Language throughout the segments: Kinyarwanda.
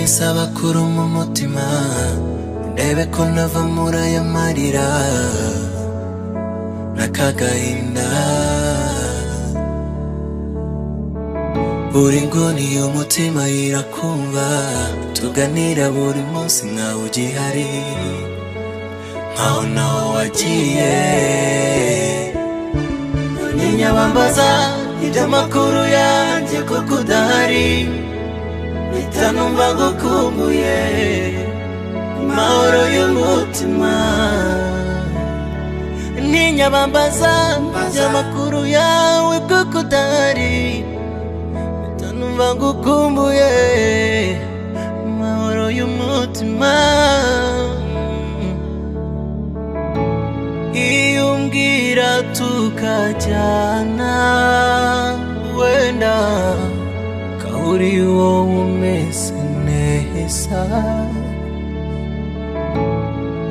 Binsaba kuruma umutima, ndebe ko nava muri aya marira n'akagahinda. Buri nguni y'umutima irakumva, tuganira buri munsi nkaho ugihari, nkaho naho wagiye. Ntinyabambaza iby'amakuru yanjye kuko udahari, mpita numva ngukumbuye, amahoro y'umutima. Ntinyabambaza iby'amakuru yawe kuko udahari, mpita numva ngukumbuye, amahoro y'umutima. Iyo umbwira tukajyana, wenda kahuri wowe umeze neza.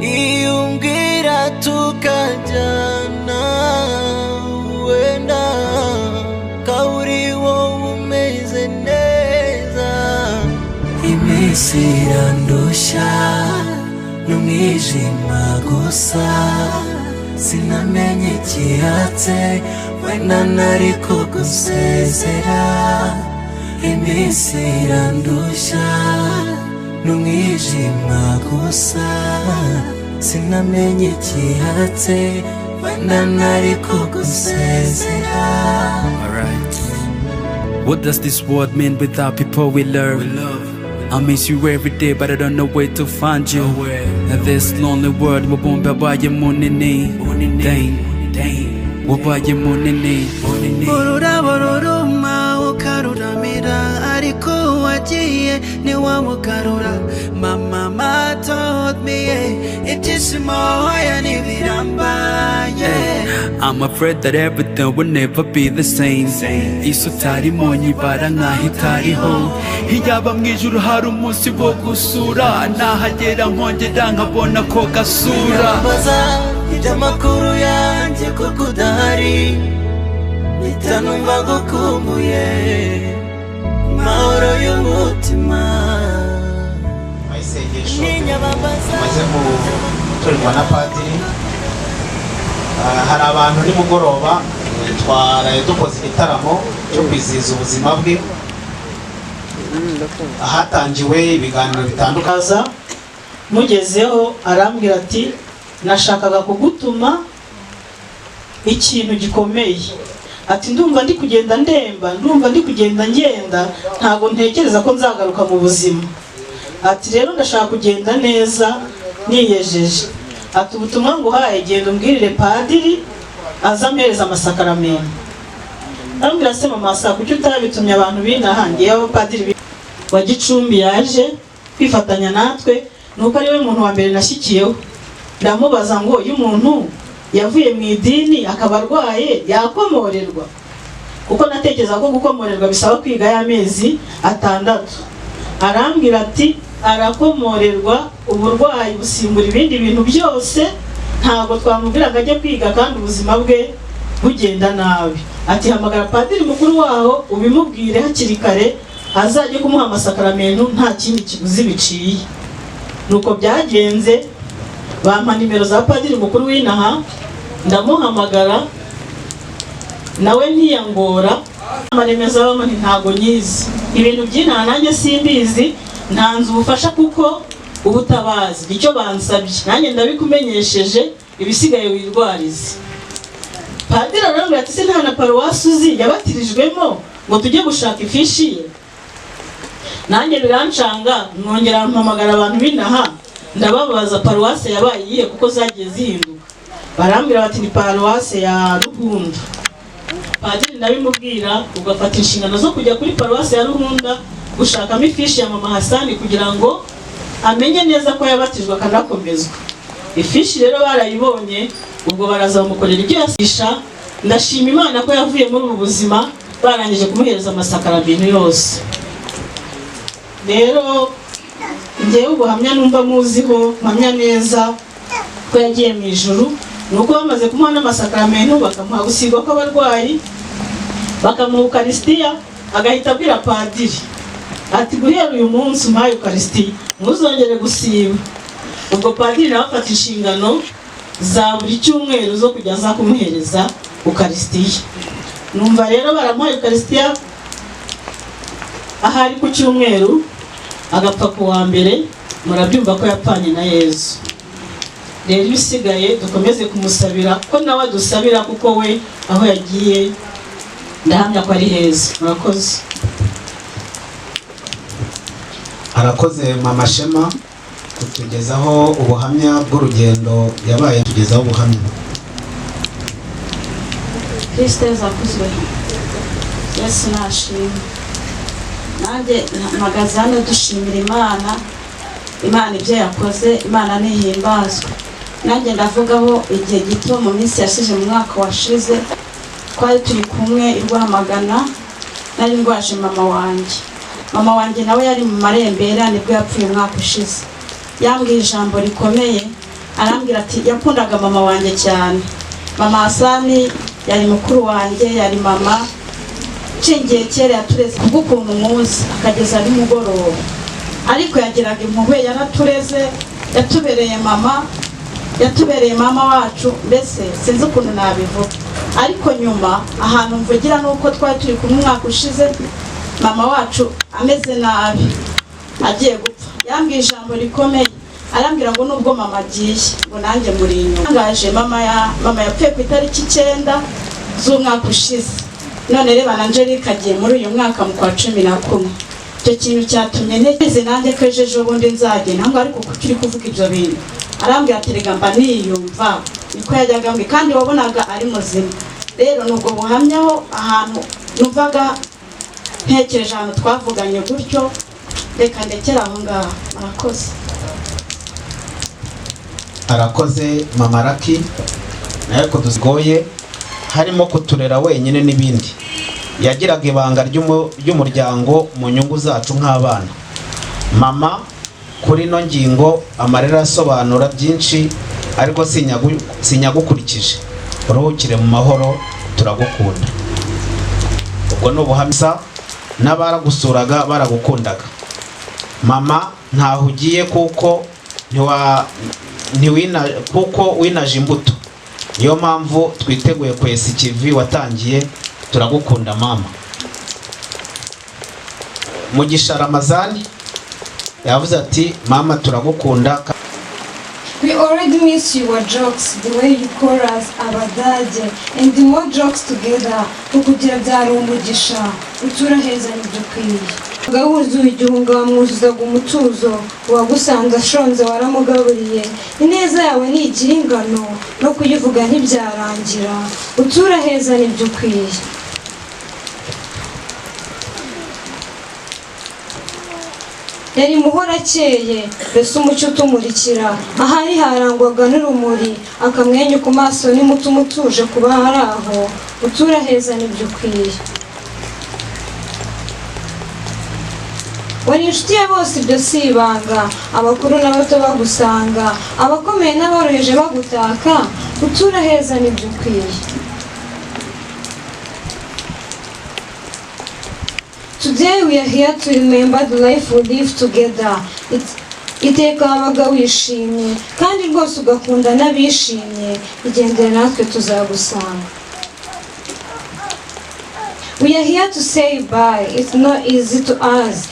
Iyo umbwira tukajyana, wenda kahuri wowe umeze neza. Iminsi irandushya n'umwijima gusa, sinamenye ikihatse, wenda nari kugusezera. Iminsi irandushya n'umwijima gusa, sinamenye ikihatse, wenda nari kugusezera. Alright. What does this world mean without people we love? I miss you every day, but I don't know where to find you. In this lonely world, mubumbe wabaye munini. Dang, dang, wabaye munini. Ururabo ruruma ukaruramira, ariko wagiye ntiwamugarura. Mama ma told me, yeah, ibyishimo hoya ntibirambaye. I'm afraid that everything will never be the same. Isi utarimo nyibara nkaho itariho. Iyaba mu ijuru hari umunsi wo gusura, nahagera nkongera nkabona ko gasura. Mbaza iby'amakuru yanjye kuko udahari, mpita numva ngukumbuye, amahoro y'umutima. Nyuma y'isengesho Ntinyabambaza maze gutorerwa na padiri, hari abantu nimugoroba, twaraye dukoze igitaramo cyo kwizihiza ubuzima bwe, ahatangiwe ibiganiro bitandukanye. Aza mugezeho arambwira ati: "Nashakaga kugutuma ikintu gikomeye." Ati: "Ndumva ndi kugenda ndemba, ndumva ndi kugenda ngenda, ntabwo ntekereza ko nzagaruka mu buzima." Ati: "Rero ndashaka kugenda neza niyejeje." Ati: "Ubutumwa nguhaye, genda umbwirire padiri aza ampereza amasakaramentu." Arambwira: "Se mama sa, kuki utabitumye abantu b'inaha?" Ngewe abapadiri wa Gicumbi yaje kwifatanya natwe, nuko ari we muntu wa mbere nashyikiyeho. Ndamubaza ngo: "Iyo umuntu yavuye mu idini akaba arwaye yakomorerwa?" Kuko natekereza ko gukomorerwa bisaba kwiga y'amezi 6. Arambwira ati: "Arakomorerwa, uburwayi busimbura ibindi bintu byose, ntabwo twamubwira ngo ajye kwiga kandi ubuzima bwe bugenda nabi." Ati: "Hamagara padiri mukuru waho ubimubwire hakiri kare, azajye kumuha amasakaramentu nta kindi kiguzi biciye." Nuko byagenze, bampa nimero za padiri mukuru w'inaha, ndamuhamagara, nawe ntiyangora. Amaremezo abamo nti ntago nyizi ibintu by'inaha, nanjye simbizi, ntanze ubufasha kuko ubutabazi nicyo bansabye, nanjye ndabikumenyesheje, ibisigaye wirwarize. Padiri arambwira ati: "Se nta na paruwasi uzi yabatirijwemo ngo tujye gushaka ifishi ye?" Nanjye birancanga, mwongera mpamagara abantu b'inaha, ndababaza paruwase yabaye iyihe kuko zagiye zihinduka. Barambwira bati: "Ni paruwase ya Ruhunda." Padiri ndabimubwira, ugafata inshingano zo kujya kuri paruwase ya Ruhunda gushakamo ifishi ya mama Hasani kugira ngo amenye neza ko yabatijwe akanakomezwa. Ifishi rero barayibonye, ubwo baraza bamukorera ibyo yasisha. Ndashima Imana ko yavuye muri ubu buzima barangije kumuhereza amasakaramentu yose. Rero ngewe ubuhamya numva muziho, mpamya neza ko yagiye mu ijuru, ni uko bamaze kumuha n'amasakaramentu, bakamuha gusigwa kw'abarwayi, bakamuha ukarisitiya, agahita abwira padiri. Ati guhera uyu munsi umpaye ukarisitiya, ntuzongere gusiba. Ubwo padiri nawe afata inshingano za buri cyumweru zo kujya aza kumuhereza ukarisitiya. Numva rero baramuha ukarisitiya ahari ku cyumweru, agapfa ku wa mbere. Murabyumva ko yapfanye na Yezu. Rero ibisigaye dukomeze kumusabira ko nawe adusabira, kuko we aho yagiye ndahamya ko ari heza. Murakoze. Arakoze Mama Shema kutugezaho ubuhamya bw'urugendo yabaye, tugezaho ubuhamya. Kristo akuzwe. Yesu nashimwe. Nanjye mpagaze hano dushimira Imana, Imana ibyo yakoze, Imana nihimbazwe. Nanjye ndavugaho igihe gito mu minsi yashize, mu mwaka washize twari turi kumwe i Rwamagana, nari ndwaje mama wanjye. Mama wanjye nawe yari mu marembera, nibwo yapfuye umwaka ushize. Yambwiye ijambo rikomeye, arambwira ati yakundaga mama wanjye cyane. Mama Hasani yari mukuru wanjye, yari mama nshingiye kera, yatureze kubw'ukuntu muzi akageza nimugoroba, ariko yagiraga impuhwe, yaratureze, yatubereye mama, yatubereye mama wacu, mbese sinzi ukuntu nabivuga. Ariko nyuma ahantu mvugira nuko twari turi kumwe umwaka ushize, mama wacu ameze nabi agiye gupfa, yambwiye ijambo rikomeye, arambwira ngo nubwo mama agiye ngo nanjye muri inyuma. Ngaje mama yapfuye ku itariki 9 z'umwaka ushize, none reba na Angelique agiye muri uyu mwaka mu kwa 11. Icyo kintu cyatumye ntekereza nanjye ko ejo bundi nzagenda ngo ariko kuki uri kuvuga ibyo bintu? Arambwira ati rega mba niyumva, niko yajyaga ambwira, kandi wabonaga ari muzima. Rero nubwo buhamyaho ahantu numvaga ntekereje ahantu twavuganye gutyo, reka ndekere aho ngaho. Murakoze. Arakoze Mama Raki nawe kudugoye, harimo kuturera wenyine n'ibindi. Yagiraga ibanga ry'umuryango mu nyungu zacu nk'abana. Mama kuri no ngingo amarira asobanura byinshi, ariko sinyagukurikije. Uruhukire mu mahoro, turagukunda. Ubwo ni ubuhamya n'abaragusuraga baragukundaga. Mama ntaho ugiye kuko kuko winaje imbuto, niyo mpamvu twiteguye kwesa ikivi watangiye. Turagukunda mama. Mugisha Ramazani yavuze ati mama turagukunda. We already miss your jokes, the way you call us abadage, and the more jokes together, kukugira byari umugisha, utura heza nibyo ukwiye. Wuzuye igihunga wamwuzuzaga umutuzo, uwagusanze ashonze waramugaburiye, ineza yawe ntigira ingano, no kuyivuga ntibyarangira, utura heza nibyo ukwiye. Yari muhora akeye, mbese umucyo utumurikira, ahari harangwaga n'urumuri, akamwenyu ku maso n'umutima utuje kuba hari aho, utura heza nibyo ukwiye. Wari inshuti ya bose ibyo si ibanga, abakuru n'abato bagusanga, abakomeye n'aboroheje bagutaka, utura heza nibyo ukwiye. Today we are here to remember the life we live together. Iteka wabaga wishimye kandi rwose ugakunda n'abishimye, igendere natwe tuzagusanga. We are here to say bye. It's not easy to us.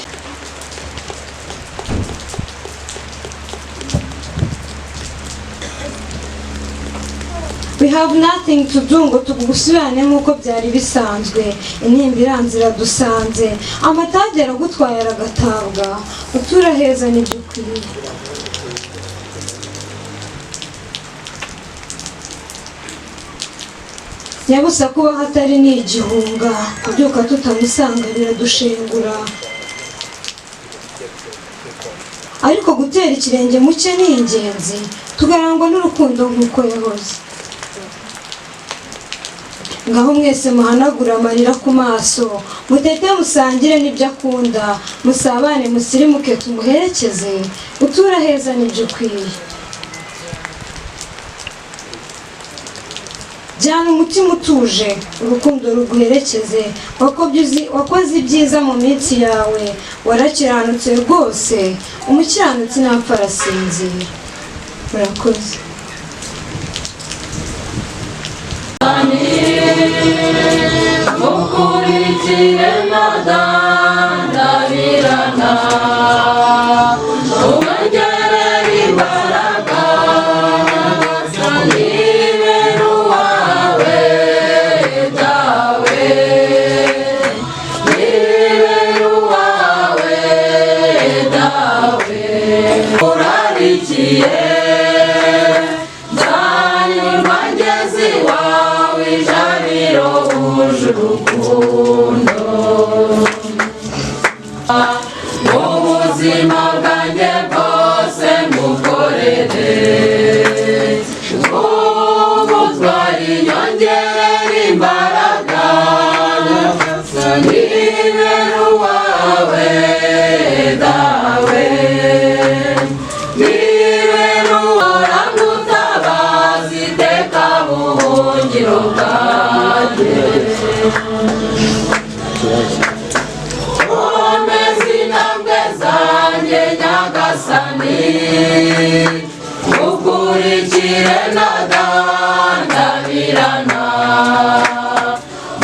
We have nothing to do ngo tugusubirane nk'uko byari bisanzwe, intimba iranze iradusanze, amatage aragutwaye aragatabwa, utura heza nibyo ukwiye. Nyabusa kuba hatari ni igihunga, kubyuka tutamusanga biradushengura, ariko gutera ikirenge muke ni ingenzi, tugarangwa n'urukundo nk'uko yahoze. Ngaho mwese muhanagura amarira ku maso, mutete musangire n'ibyo akunda, musabane musirimuke tumuherekeze, utura heza nibyo ukwiye. Jyana umutima utuje, urukundo ruguherekeze. Wakoze ibyiza mu minsi yawe, warakiranutse rwose. Umukiranutsi ntapfa, arasinzira. Murakoze. Mukurikire ntadandabirana, uwongerere imbaraga, nibera uwawe dawe, nibera uwawe dawe. Urarikiye nzanyurwa ngeze iwawe, ijabiro wuje urukundo. Mu buzima bwanjye bwose ngukorere, ubutwari nyongerera imbaraga, nibera uwawe dawe, nibera uwawe iteka, buhungiro bwanjye. Komeza intambwe zanjye Nyagasani, ukurikire ntadandabirana.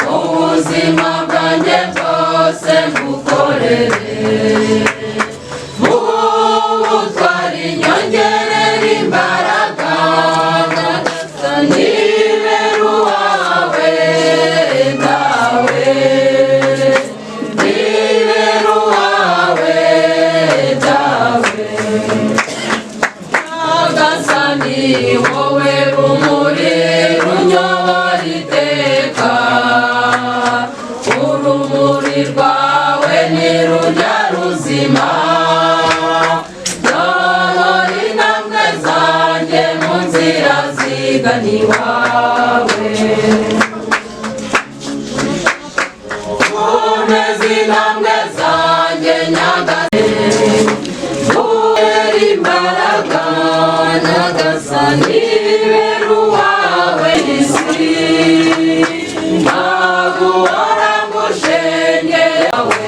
Mu buzima bwanjye bwose ngukorere, mu butwari nyongerera imbaraga, nibera uwawe dawe, nibera uwawe dawe. Nyagasani, wowe rumuri runyobora iteka, urumuri rwawe ntirujya ruzima. Nyobora intambwe zanjye mu nzira zigana iwawe. Komeza intambwe zanjye Nyagasani, kubera imbaraga, Nyagasani, bera uwawe isi, ntabwo uhora ngushengerawe.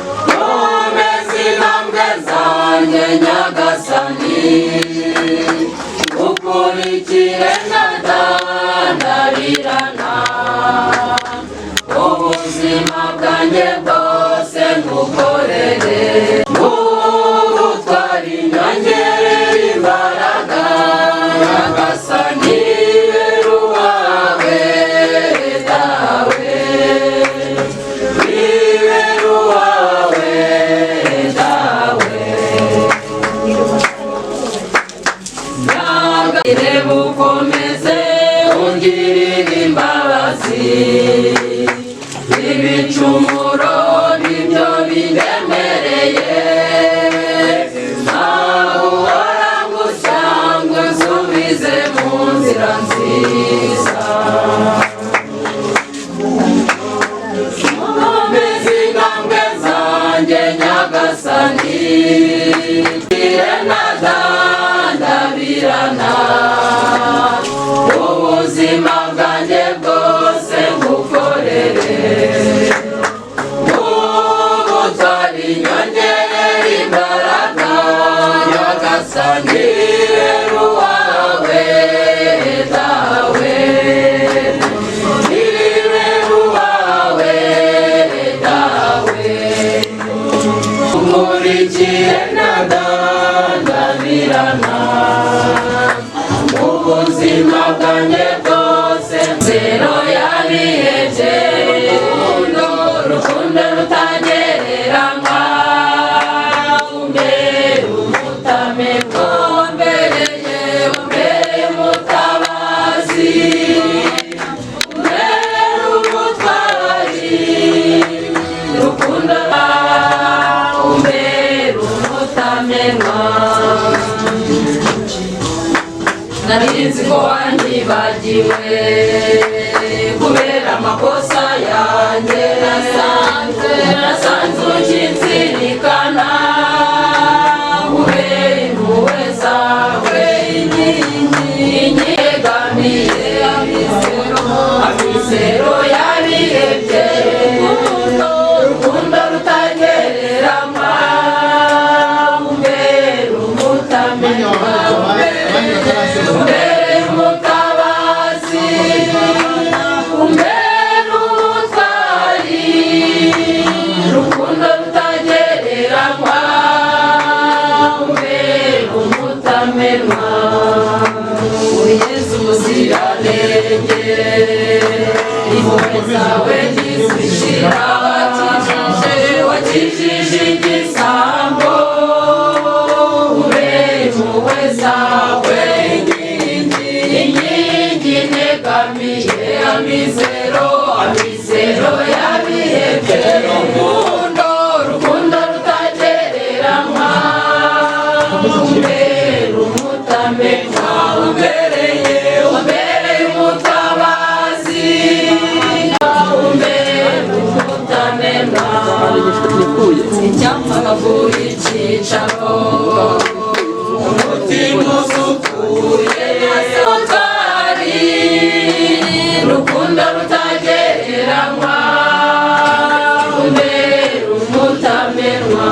Komeza intambwe zanjye Nyagasani, ukurikire ntadandabirana. Ubuzima bwanjye bwose ngukorere, ubutwari nyongerera imbaraga, Nyagasani, bera uwawe dawe, bera uwawe dawe. Nyagasani, ukomeze ungirire imbabazi, ibicumuro nibyo bindemereye. Ntawe uhora ngusanga, unsubize mu nzira nziza. Komeza intambwe zanjye Nyagasani, ntadandabirana. Ubuzima bwanjye bwose ngukorere, ubutwari nyongerera imbaraga, Nyagasani, bera uwawe dawe, bera uwawe dawe. Nkurikire ntadandabirana, ubuzima bwanjye bwose. Zero yabihebye, urukundo, urukundo rutagereranywa, umbere umutamenwa, wambereye, wambereye umutabazi, umbere umutwari, urukundo, umbere umutamenwa. Nari nzi ko wanyibagiwe kubera amakosa yanjye, nasanze ukinzirikana kubera impuhwe zawe. Ukijije igisambo, ubera impuhwe zawe inkingi, inkingi negamiye, amizero, amizero y'abihebye. Urukundo, urukundo rutagereranywa, ubera umutamenwa, ubereye, ubereye umutabazi, umbera umutamenwa. Icyampa nkaguha icyicaro, umutima usukuye, utwari rukundo rutagereranywa, umbera umutamenwa.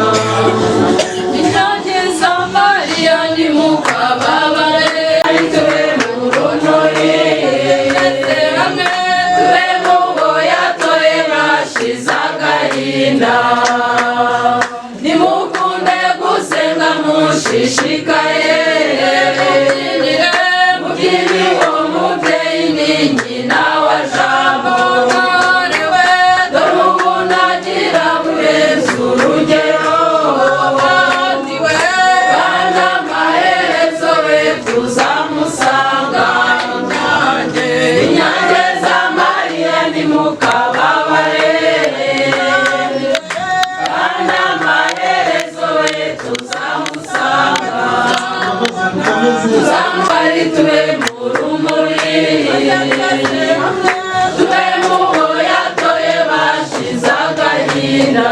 Inyange za Mariya nimukababare, tube mu runuri, twese hamwe tube mu bo yatoye bashize agahinda. Nimukunde gusenga mushishikaye, mubyinire, mubyinire uwo mubyeyi ni nyina wa Jambo. Dore dore ubu nagira burenze urugero, kandi we, kandi amaherezo we tuzamusanga. Inyange, inyange za Mariya nimukababare, kandi amaherezo we tuzamusanga. Tuzamubari tube mu rumuri, tube mu bo yatoye bashize agahinda.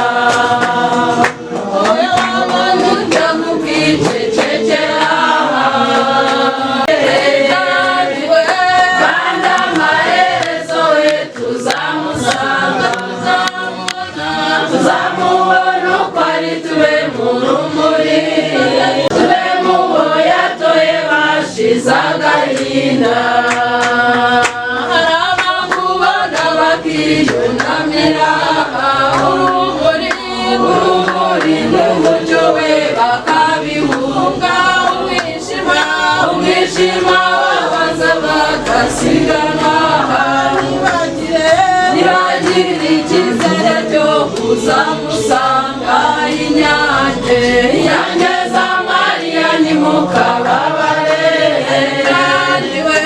Wowe wabona ujya mukicecekera, kandi amaherezo we tuzamusanga. Tuzamubona uko ari, tube mu rumuri, tube mu bo yatoye bashize agahinda. Hari abamubona bakiyunamira, urumuri, urumuri n'umucyo we bakabihunga, umwijima, umwijima wabaza bagasiganwa. Ntibagire, ntibagire icyizere cyo kuzamusanga. Inyange, inyange za Mariya nimukababare, kandi we,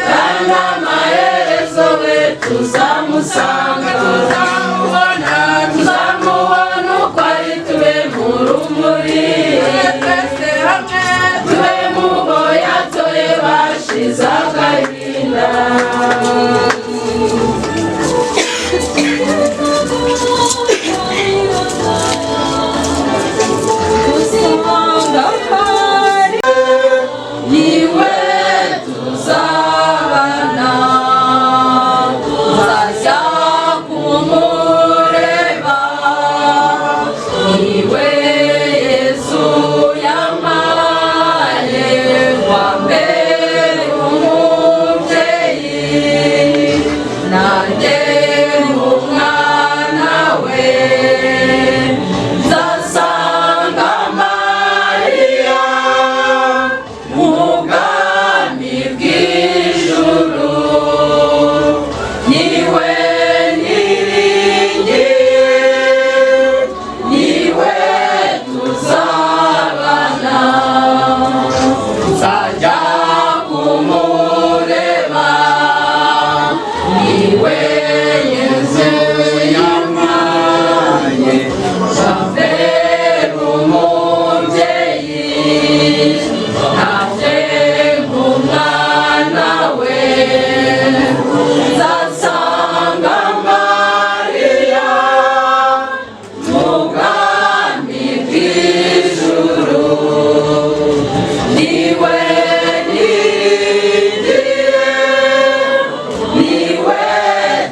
kandi amaherezo we tuzamusanga. Tuzamubona, tuzamubona uko ari, tube mu rumuri, twese hamwe tube mu bo yatoye bashize agahinda. Usanga hari niwe tuzabana, tuzajya kumureba, niwe Yesu yampaye wa mbere umubyeyi, nanjye nk'umwana we. Nzasanga Mariya mu bwami bw'ijuru, niwe niringiye, niwe tuzabana, nzajya kumureba, niwe Yesu yampaye mbere umubyeyi, nanjye nk'umwana we. Nzasanga Mariya mu bwami bw'ijuru, niwe niringiye, niwe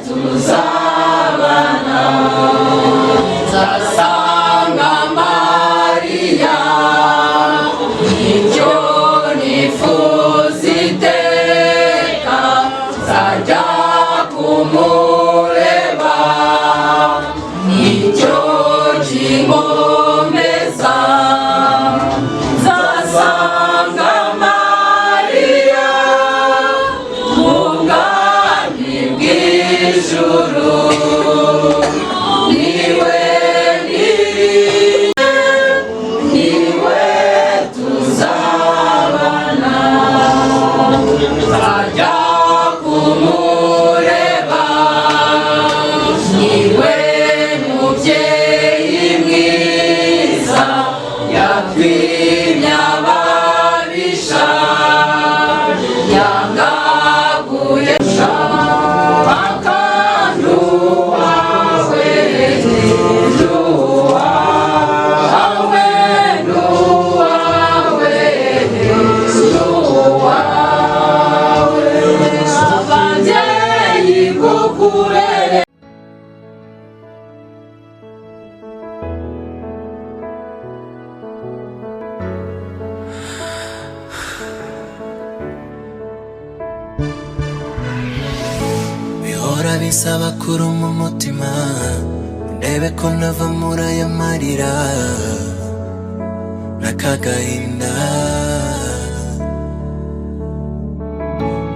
tuzabana. Nzasanga Mariya, icyo nifuza iteka, nzajya kumureba, nicyo kinkomeza. Nzasanga Mariya mu bwami bw'ijuru, niwe. Guhora bisaba kuruma umutima, ndebe ko nava muri aya marira n'akagahinda.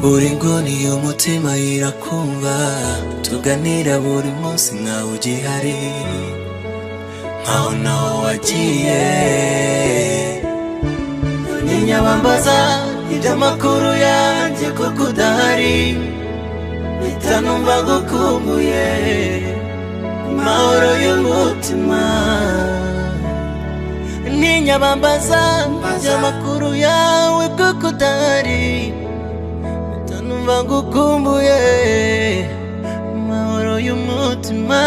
Buri nguni y'umutima irakumva, tuganira buri munsi nkaho ugihari, nkaho naho wagiye. Ntinyabambaza iby'amakuru yanjye kuko udahari, mpita numva ngukumbuye, amahoro y'umutima. Ntinyabambaza iby'amakuru yawe kuko udahari, mpita numva ngukumbuye, amahoro y'umutima.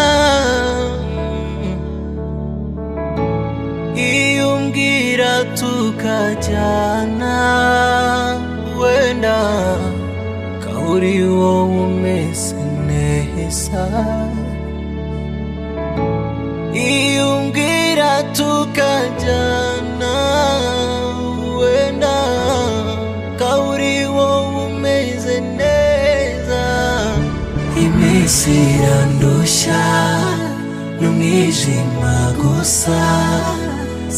Iyo umbwira tukajyana, wenda uri wowe umeze neza. Iyo umbwira tukajyana, wenda uri wowe umeze neza. Iminsi irandushya n'umwijima gusa,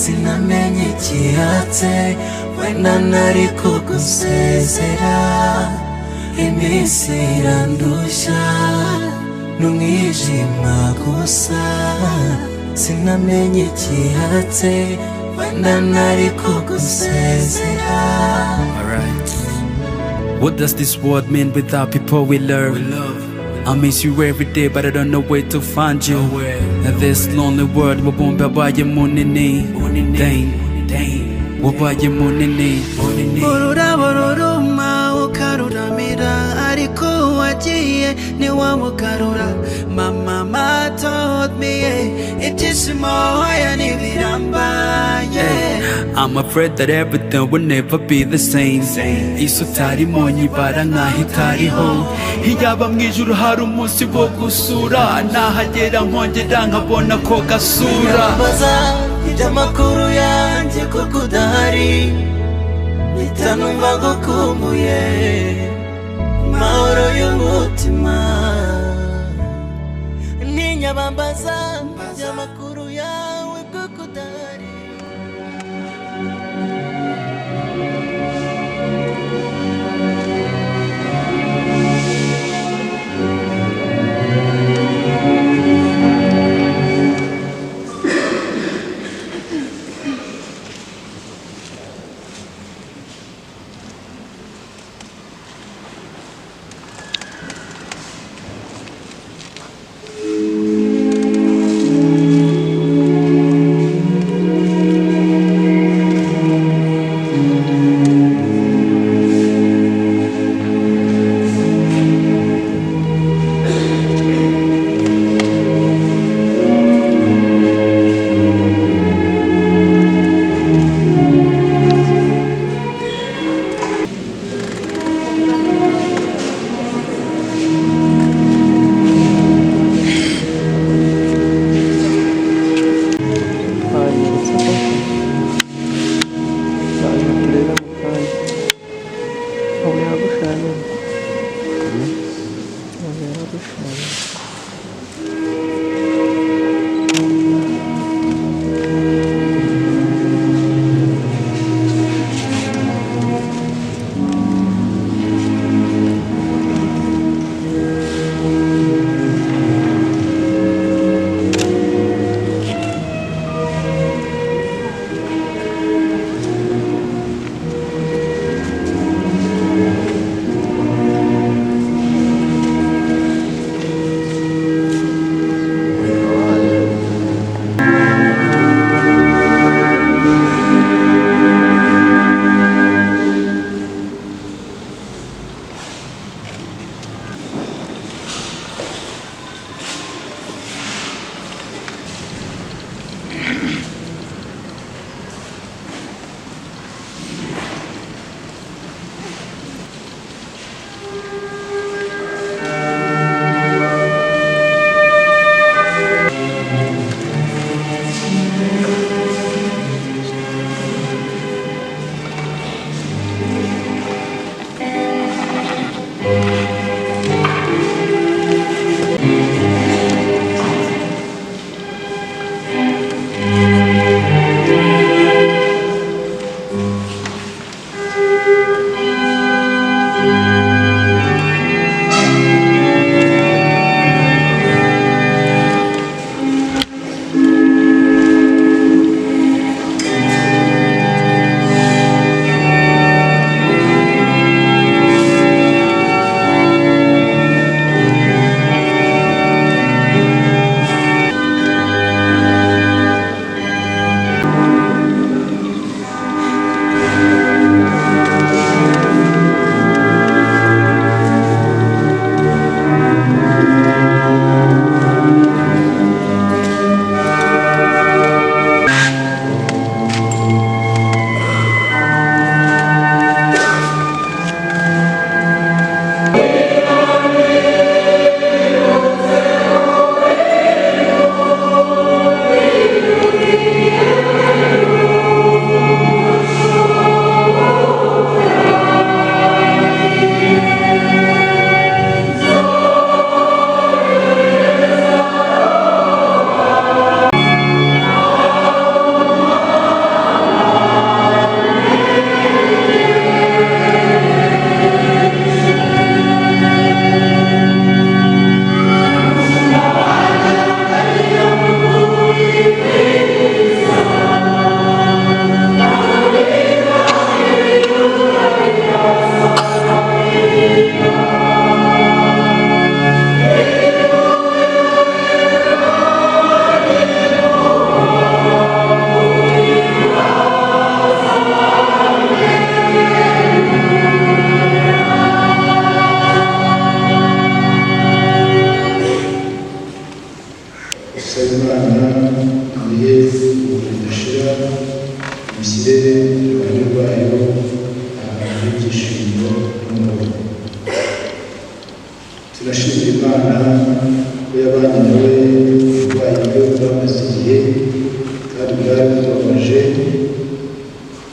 sinamenye ikihatse, wenda nari kugusezera. Iminsi irandushya n'umwijima gusa, sinamenye ikihatse, wenda nari kugusezera. Alright. What does this world mean without people we love? I miss you every day, but I don't know where to find you. In this lonely world, wabumba wabaye munini. Dang, dang, wabaye munini. Ururabo ruruma ukaruramira, ariko wagiye ntiwamugarura. Mama told me, yeah, ibyishimo hoya ntibirambaye. I'm afraid that everything will never be the same. Isi utarimo nyibara nkaho itariho. Iyaba mu ijuru hari umunsi wo gusura, nahagera nkongera nkabona ko gasura. Mbaza iby'amakuru yanjye kuko udahari, mpita numva ngukumbuye, amahoro y'umutima. Ntinyabambaza iby'amakuru yawe kuko udahari.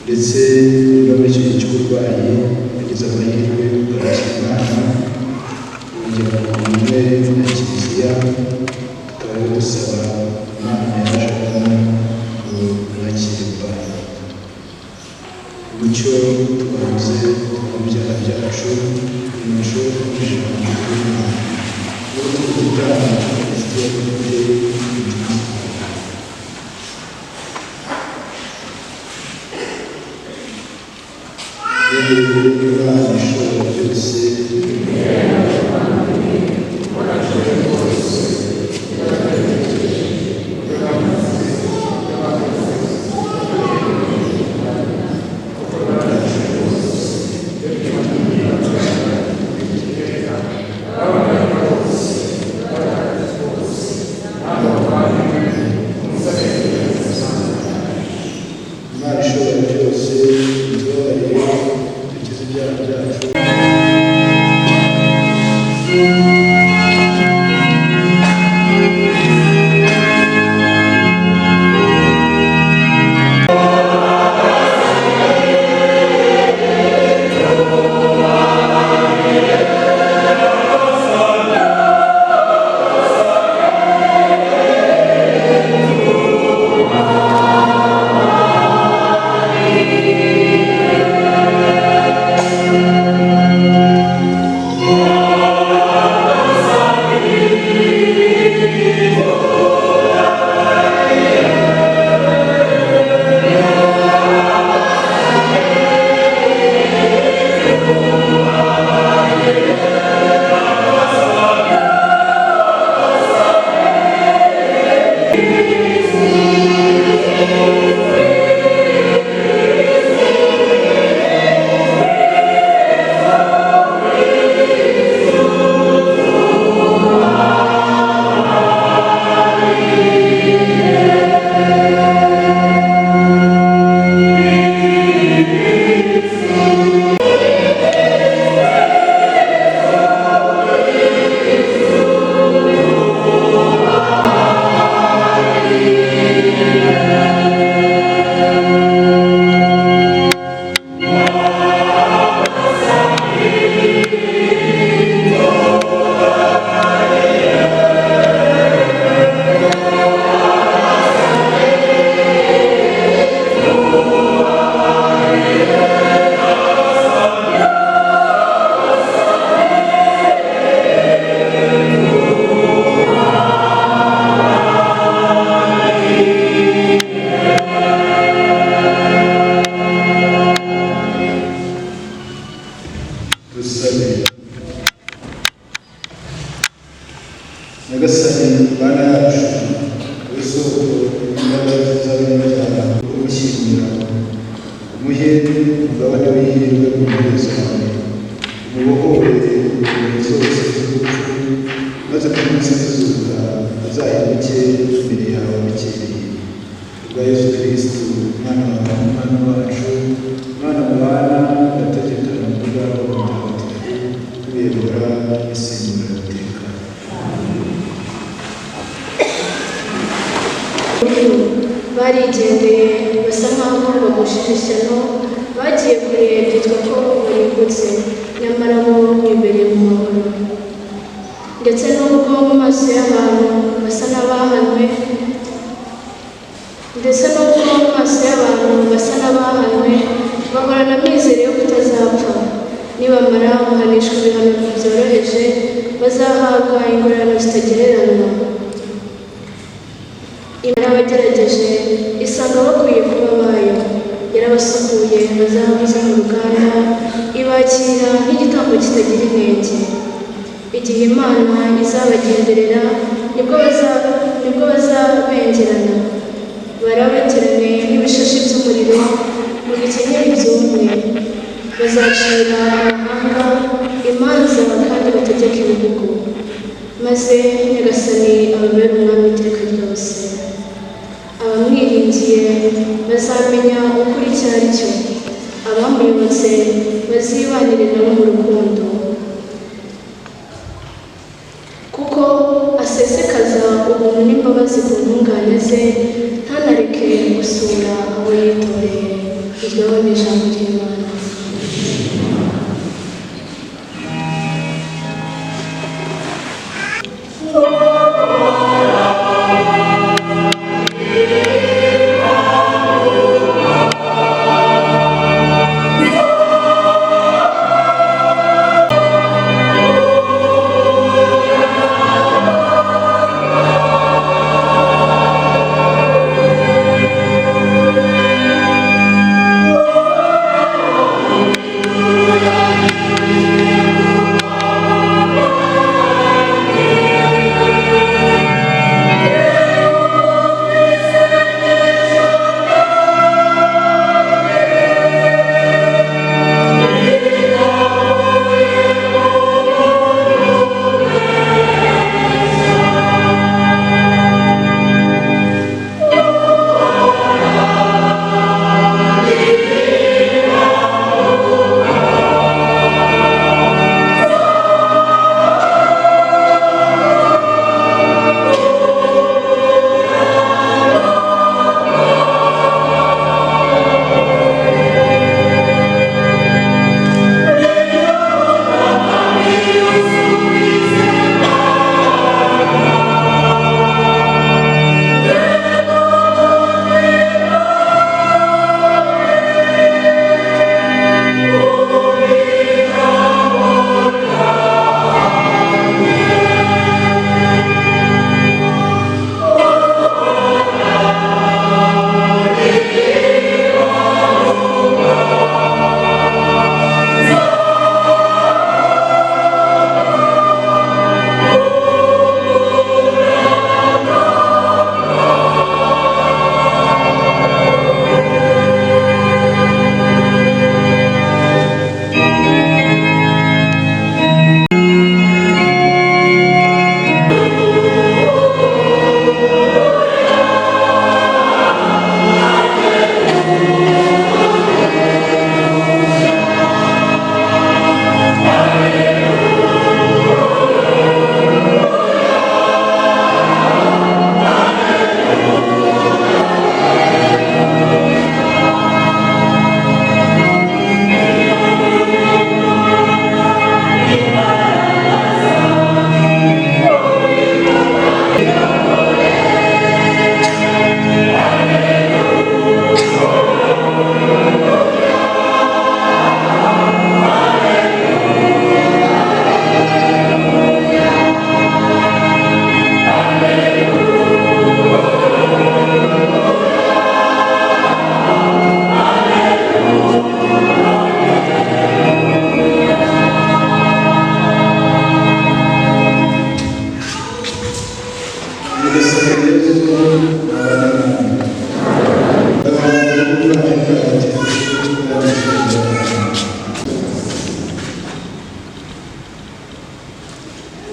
Ndetse no muri icyo gihe cy'uburwayi yagize amahirwe yo kugarukira Imana, yongera ubumwe na Kiliziya. Tukaba rero dusaba Imana yaje agana ngo mwakire mu. Mucyo tubanze twumve ibyaha byacu, umuco w'ijambo ry'Imana. N'ubu igitambo cy'Ukaristiya dufite umutima. Yemereye Imana ishobora byose, Imana ishobora byose itubabarire, dukize ibyaha byacu. Dusabe. Nyagasani Mana yacu, wowe soko y'imbabazi z'abanyabyaha, umushyingira umuhe umugabane w'ihirwe mu ntebe zawe, umubohore ingoyi zose z'urupfu, maze ku munsi w'izuka azahemuke imbere yawe bukeye. Kubwa Yesu Kristu Umwana wawe, Umwana wacu, Umwana mubana ategekana kubwa Roho Mutagatifu, tubiyobora isimbura iteka. Barigendeye basa nkaho bagushije ishyano, bagiye kure byitwa ko barimbutse, nyamara bo bibereye mu mahoro. Ndetse n'ubwo mu maso y'abantu basa n'abahanwe, ndetse n'ubwo mu maso y'abantu basa n'abahanwe, bahorana amizero yo kutazapfa. Nibamara guhanishwa ibihano byoroheje, bazahabwa ingororano zitagereranywa. Imana yarabagerageje isanga bakwiye kuba abayo, yarabasukuye bazahabuze mu ruganda, ibakira nk'igitambo kitagira inenge. Igihe Imana izabagenderera, nibwo bazabengerana, barabagirane nk'ibishashi by'umuriro mu bikenyeri byumye. Bazacira amahanga imanza kandi bategeke ibihugu, maze Nyagasani ababere umwami iteka ryose. Abamwiringiye bazamenya ukuri icyo ari cyo, abamuyobotse bazibanire nabo mu rukundo, kuko asesekaza ubuntu n'imbabazi ku ntungane ze, ntanareke gusura abo yitoreye. Iryo ni ijambo ry'Imana.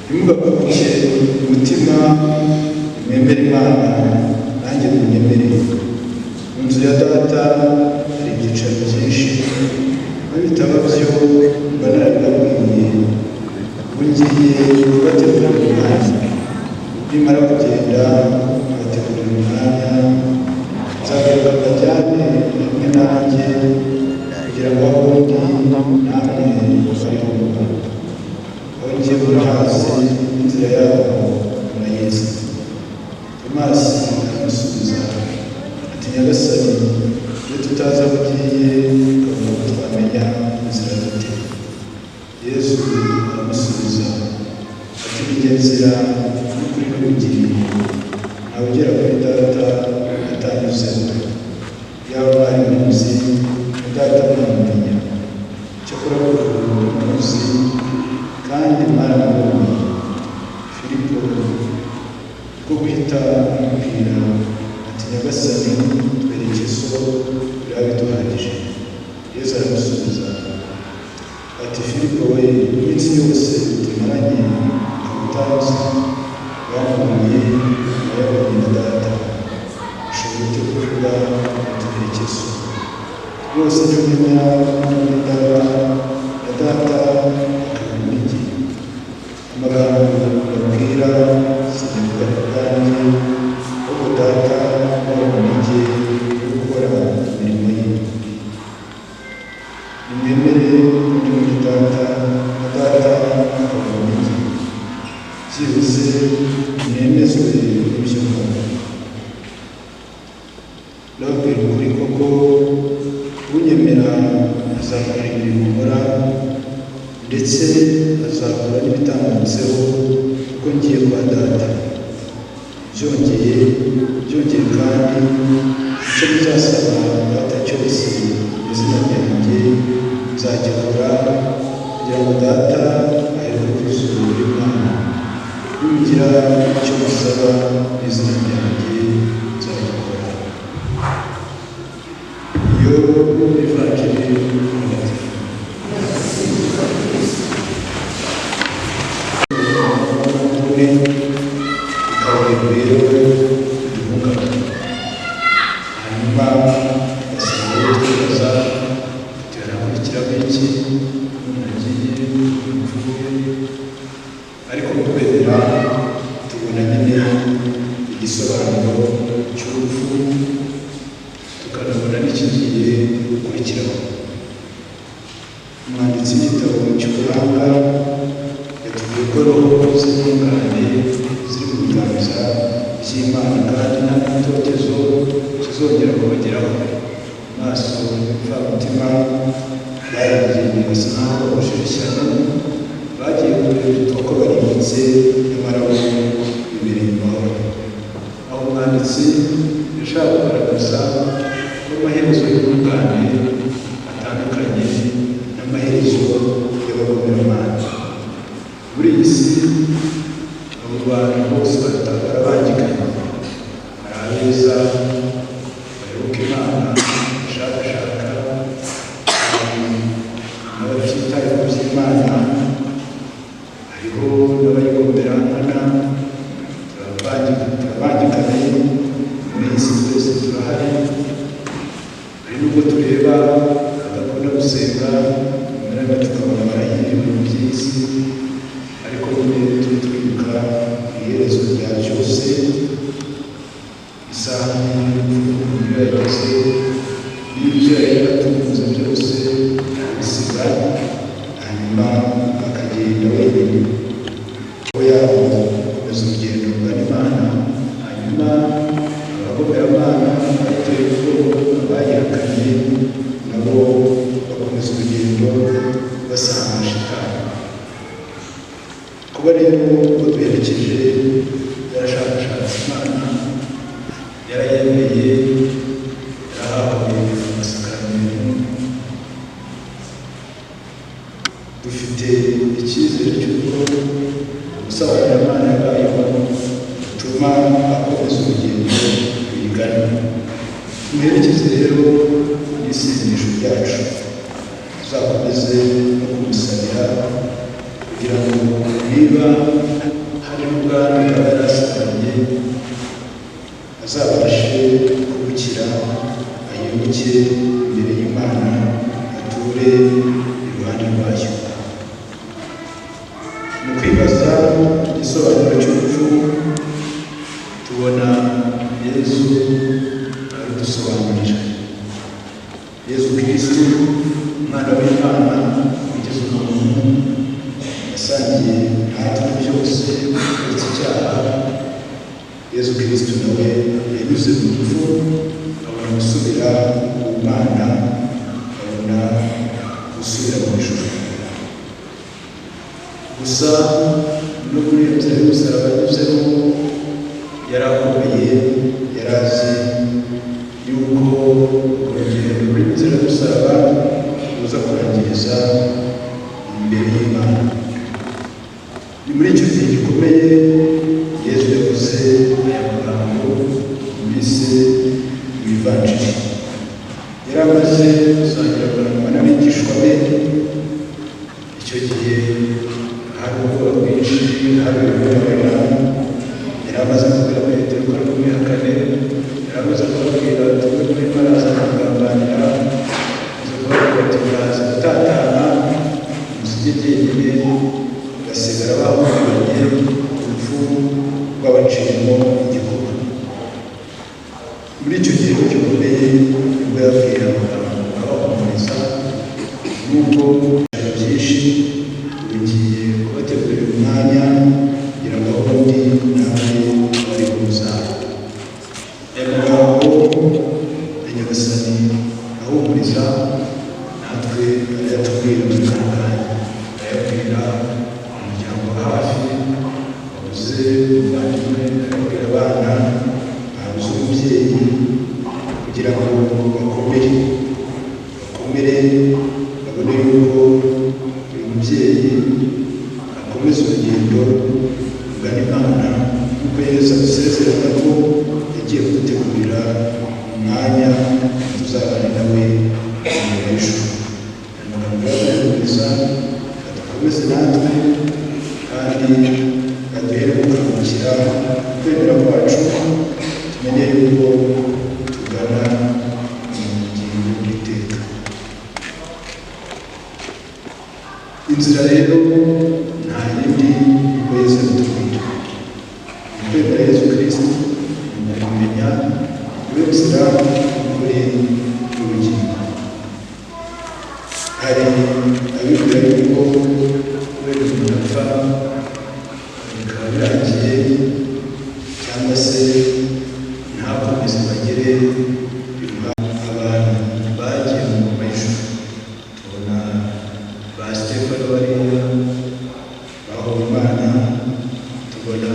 Ntimugakuke umutima, mwemere Imana nanjye munyemere. Mu nzu ya Data hari ibyicaro byinshi, iyo bitaba byo mba narabibabwiye. Ubu ngiye kubategurira umwanya, nimara kugenda nkabategurira umwanya, nzagaruka mbajyane hamwe nanjye, kugira ngo aho ndi namwe muzariho muba. Aho ngiye murahazi, inzira yaho murayizi. Tomasi aramusubiza ati: Nyagasani, iyo tutazi aho ugiye ukabona ko twamenya inzira dute? Yesu aramusubiza ati: Ni jye nzira n'ukuri n'ubugingo, ntawe ugera kuri Data atanyuzeho. Yaba mwari muzi na Data mwamumenya, cyakora kuva ubu muramuzi kandi mwaramubonye. Filipo niko guhita amubwira ati: Nyagasani, twereke So, biraba biduhagije. Yesu aramusubiza ati: Filipo we, iminsi yose tumaranye ukaba utanzi, wambonye aba yabonye na Data. Ushobora ute kuvuga ngo twereke So? Rwose jya umenya ko muri Data na Data akaba muri jye. Amagambo mbabwira sinyavuga ku bwanjye, ahubwo Data uba muri jye uri gukora imirimo ye. Ndababwira ukuri koko, unyemera azakora imirimo nkora, ndetse azakora n'ibitambutseho, kuko ngiye kwa Data. Byongeye kandi, icyo muzasaba Data cyose mu izina ryanjye, nzagikora, kugira ngo Data aherwe ikuzo ry'Umwana. Nimugira icyo musaba mu izina ryanjye, nzagikora." Iyo Ivanjiri Ntagatifu. Umwe kaburimbo rero ibihungabana, hanyuma ugasanga rero twibaza tuti: harakurikiraho iki umuntu agiye mvuye? Ariko mu kwemera tubona nyine igisobanuro cy'urupfu, tukanabona n'ikigiye gukurikiraho. Umwanditsi w'igitabo cy'ubuhanga yatubwiye ko roho z'intungane ziri mu biganza by'Imana, kandi nta gitotezo kizongera kubageraho. Maso y'imfamutima baragiye basa nkaho bakoresheje ishyano, bagiye kureba ko barimbutse, nyamara bo bibereye mu mahoro. Aho umwanditsi yashaka kugaragaza ko amaherezo y'ubutungane atandukanye n'amaherezo y'abagomeramana. Muri iyi si abo bantu bose barabangikanye. Hari abeza bayoboka Imana, bashakashaka, n'abatitaye ku by'Imana, hariho n'abayigombera nkana. Turabangikanye muri iyi si, twese turahari. Hari n'ubwo tureba badakunda gusenga, rimwe tukabona barahiriwe mu by'isi, ariko nyine tujye twibuka iherezo rya byose. Isaha y'urupfu niyo yageze, n'ibyo yari yaratunze byose arabisiga, hanyuma akagenda wenyine. Aho yakomeza urugendo rugana Imana, hanyuma abagomeramana bayiteye ubwoba, abayihakanye, nabo bakomeza urugendo basanga Shitani. Kuba rero uwo duherekeje yarashakashatse Imana, yarayemeye, yarahawe amasakaramentu, dufite icyizere cy'uko ubusobanuramana yabayeho butuma akomeza urugendo ruyigana. Tumuherekeze rero n'isengesho ryacu, tuzakomeze no kumusabira, kugira ngo niba hari n'ubwandu yaba yarasigaranye, azabashe kubukira, ahinduke imbere y'Imana, ature iruhande rwayo. Mu kwibaza igisobanuro cy'urupfu, tubona Yezu aradusobanurira. Yezu Kristu, Umwana w'Imana wigize umuntu, yasangiye natwe byose uretse icyaha. Yezu Kristu nawe yanyuze mu rupfu, abona gusubira ku Mana, abona gusubira mu ijuru. Gusa no muri iyo nzira y'umusaraba anyuzemo, yari akomeye, yari azi yuko urugendo ruri mu nzira y'umusaraba ruza kurangiriza imbere y'Imana. Ni muri icyo gihe gikomeye Yezu yavuze aya magambo yumvise mu Ivanjiri. Yari amaze gusangira bwa nyuma n'abigishwa be. Icyo gihe hari ubwoba bwinshi, hari ibihungabana. Yari amaze kubwira Petero ko ari bumwihakane, yari amaze kubabwira ati: "We muri maraza kugambanira," amaze kubabwira ati: "Muraza gutatana, musige jyenyine." Basigara bahungabanye, urupfu rwabaciyemo igikuba. Muri icyo gihe gikomeye nibwo yababwiye amagambo abahumuriza: "Nubwo byinshi, ubu ngiye kubategurira umwanya, kugira ngo aho ndi namwe bari muzaba." Aya magambo Nyagasani ahumuriza, natwe arayatubwira muri kano kanya, arayabwira umuryango wa hafi wabuze umuvandimwe, arayabwira abana babuze umubyeyi, kugira ngo bakomere, bakomere babone yuko uyu mubyeyi akomeza urugendo rugana Imana, nk'uko Yesu adusezerana ko yagiye kudutegurira umwanya tuzabana nawe mu ijuru. Amagambo y'aduhumuriza adukomeze natwe kandi aduhere gukangukira kwemera kwacu, tumenye yuko tugana mu bugingo bw'iteka. Inzira rero nta yindi, uko Yesu abitubwira, ni kwemera Yesu Kristo, ni ukumenya niwe nzira, ukuri n'ubugingo. Hari abibwira yuko wenda umuntu apfa bikaba birangiye, cyangwa se ntakomeze ngo agere abantu bagiye mu ngoma y'ijuru. Tubona ba Stefano bariya bahowe Imana, tubona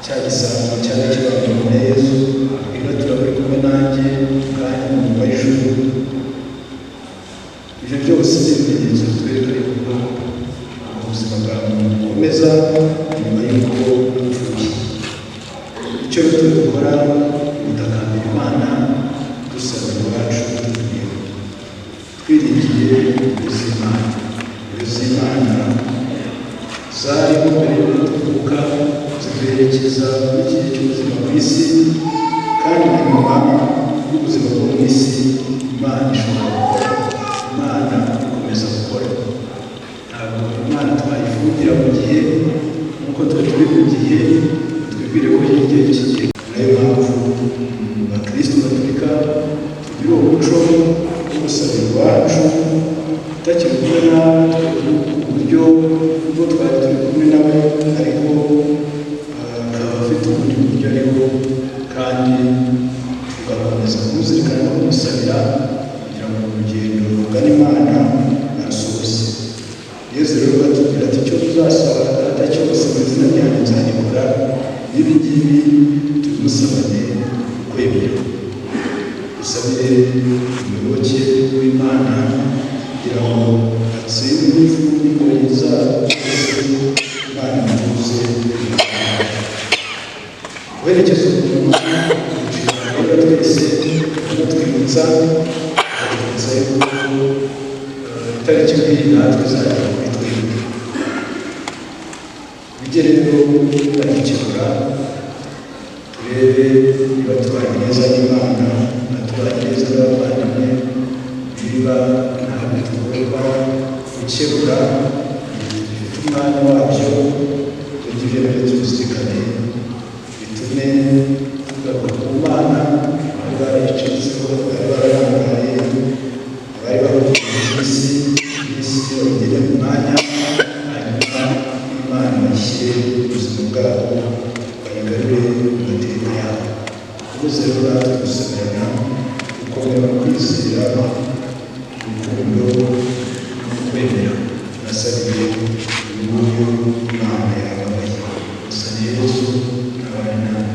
cya gisambo cyari kibambwe na Yesu, abwira turaba kumwe nanjye kandi mu ngoma y'ijuru. Ibyo byose ni ibimenyetso bitwereka yuko ubuzima bwa muntu bukomeza nyuma y'uko apfuye. Icyo rero dukora ni ugutakambira Imana, dusabira iwacu tugiyeho, twiringiye ubuzima. Ubuzimana zariho mbere y'uko tuvuka, ziduherekeza muri iki gihe cy'ubuzima ku isi, kandi na nyuma y'ubuzima bwo mu isi Imana ishobora gukora, Imana ikomeza gukora. Ntabwo Imana twayifungira mu gihe, nk'uko twe turi mu gihe, twibwire ko hirya y'iki gihe. Nayo mpamvu mu bakristo gatolika tugira uwo muco wo gusabira iwacu utakiri kumwe natwe ku buryo ubwo twari turi kumwe nawe, ariko akaba afite ubundi buryo ariho, kandi tugakomeza kumuzirikana no kumusabira kugira ngo urugendo rugana Imana arusohoze. Yesu rero atubwira ati icyo tuzasaba Data cyose mu izina ryanjye nzagikora. N'ibi ngibi tubimusabane ukwemera. Dusabire umuyoboke w'Imana kugira ngo atsinde urupfu n'ingoyi zarwo zose, Imana imutuze. Guherekeza umuntu inshingano rero twese batwibutsa, batwibutsa yuko itariki nk'iyi natwe izagera kuri twebwe. Bijye rero badukebura, turebe niba tubanye neza n'Imana, niba tubanye neza n'abavandimwe, niba ntabwo tugomba gukebura igihe dufite umwanya wabyo. Ibyo ngibyo nabyo tubizirikane, bitume tugaruka ku Mana. Abari barayicitseho, abari bararangaye, abari bahugiye mu isi, isi bagere mu mwanya, hanyuma Imana bayishyire ubuzima bwabo, bayigarure mu mateka yabo. Dukomeze rero natwe gusabirana, gukomera mu kwizera, urukundo no kwemera. Tunasabire uyu nguyu Imana yababaye. Gusa ni Yesu abane nawe.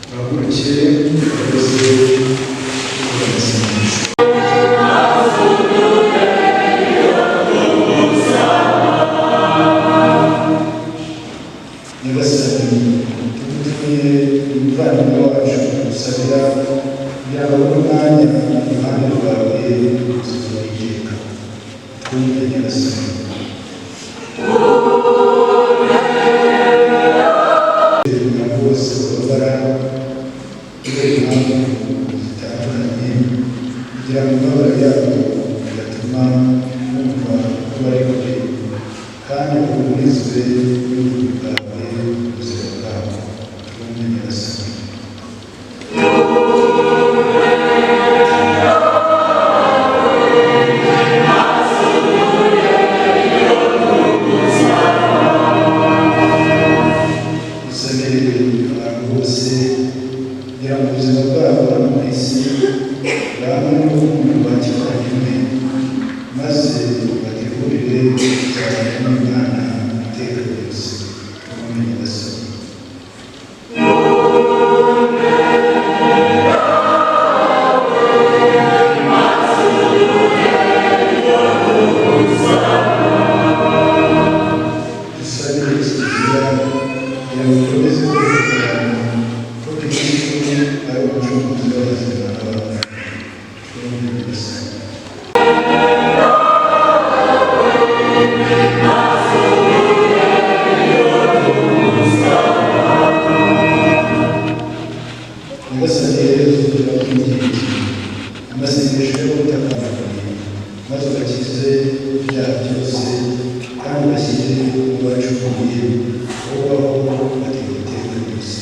Bahaguruke dukomeze gukora amasengesho. Nyagasani, tugutumiye umuvandimwe wacu dusabira kugira ngo abone umwanya iruhande rwawe ubuzima bw'iteka. Twumve Nyagasani. Abantu bose bababara kubera impamvu zitandukanye, kugira ngo imibabaro yabo idatuma bumva ko bari kure, kandi bahumurizwe n'ubugingo bwawe ubuzima bwabo. Twumve Nyagasani. Kiliziya kugira ngo dukomeze kwereka abantu ko Kristo ari umucunguzi w'abazima n'abapfa. Twumve Nyagasani. Nyagasani Yezu, turakwinginze, amasengesho y'ubutakambye, maze ubakize ibyaha byose kandi ubashyire mu bacumuye, ubaho bateka iteka ryose.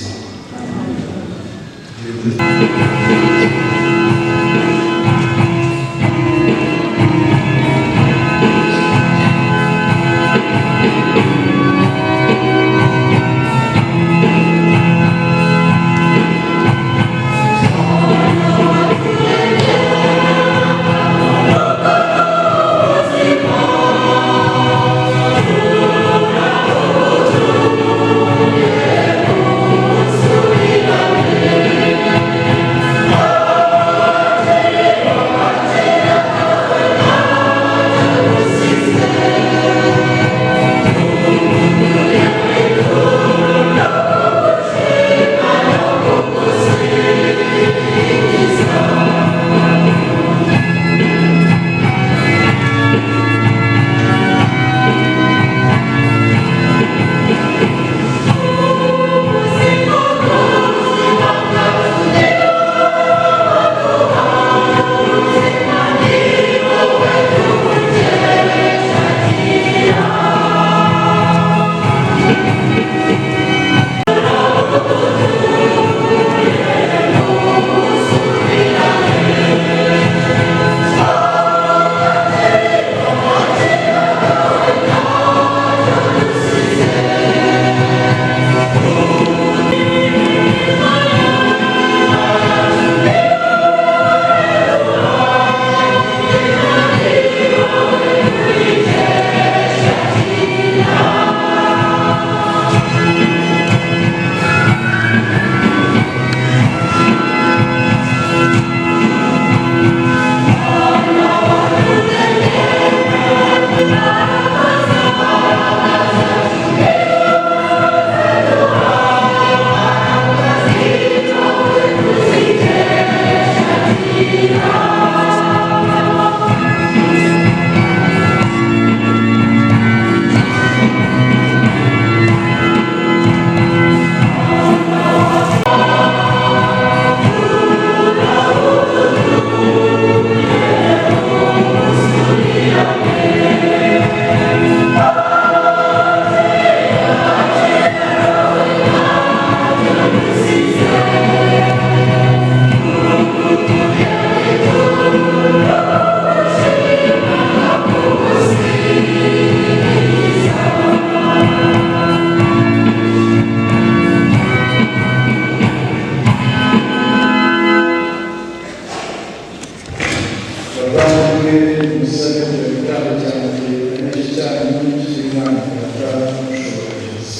Bavandimwe, musabe kugira igitambo cyanjye n'iki cyanyu cy'Imana Data ushobora byose.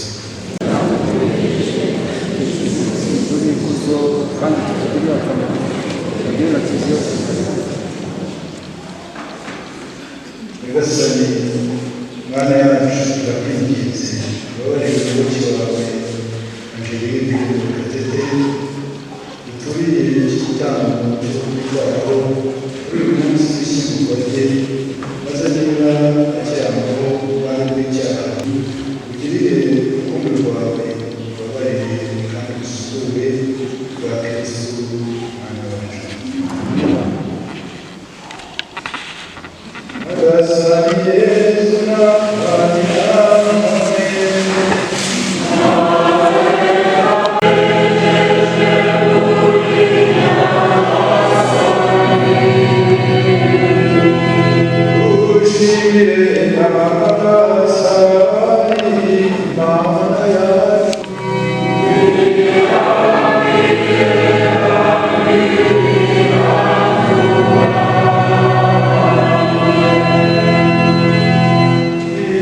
Turi ikuzo kandi tutugirira akamaro bagire na Kiliziya Gatolika. Nyagasani Mana yacu, turakwinginze, ubabarire umuyoboke wawe Angelique Murekatete uturiye iki gitambo cyo kumwitwaraho kuri uyu munsi w'ishyingurwa rye, maze niba akirangwaho ubwandu bw'icyaha, ugirire urukundo rwawe, ubabarire kandi usukure rwa Kristu Mwana wacu. Nyagasani Yezu n'abandi namwe. Ushimire Nyagasani Imana yacu.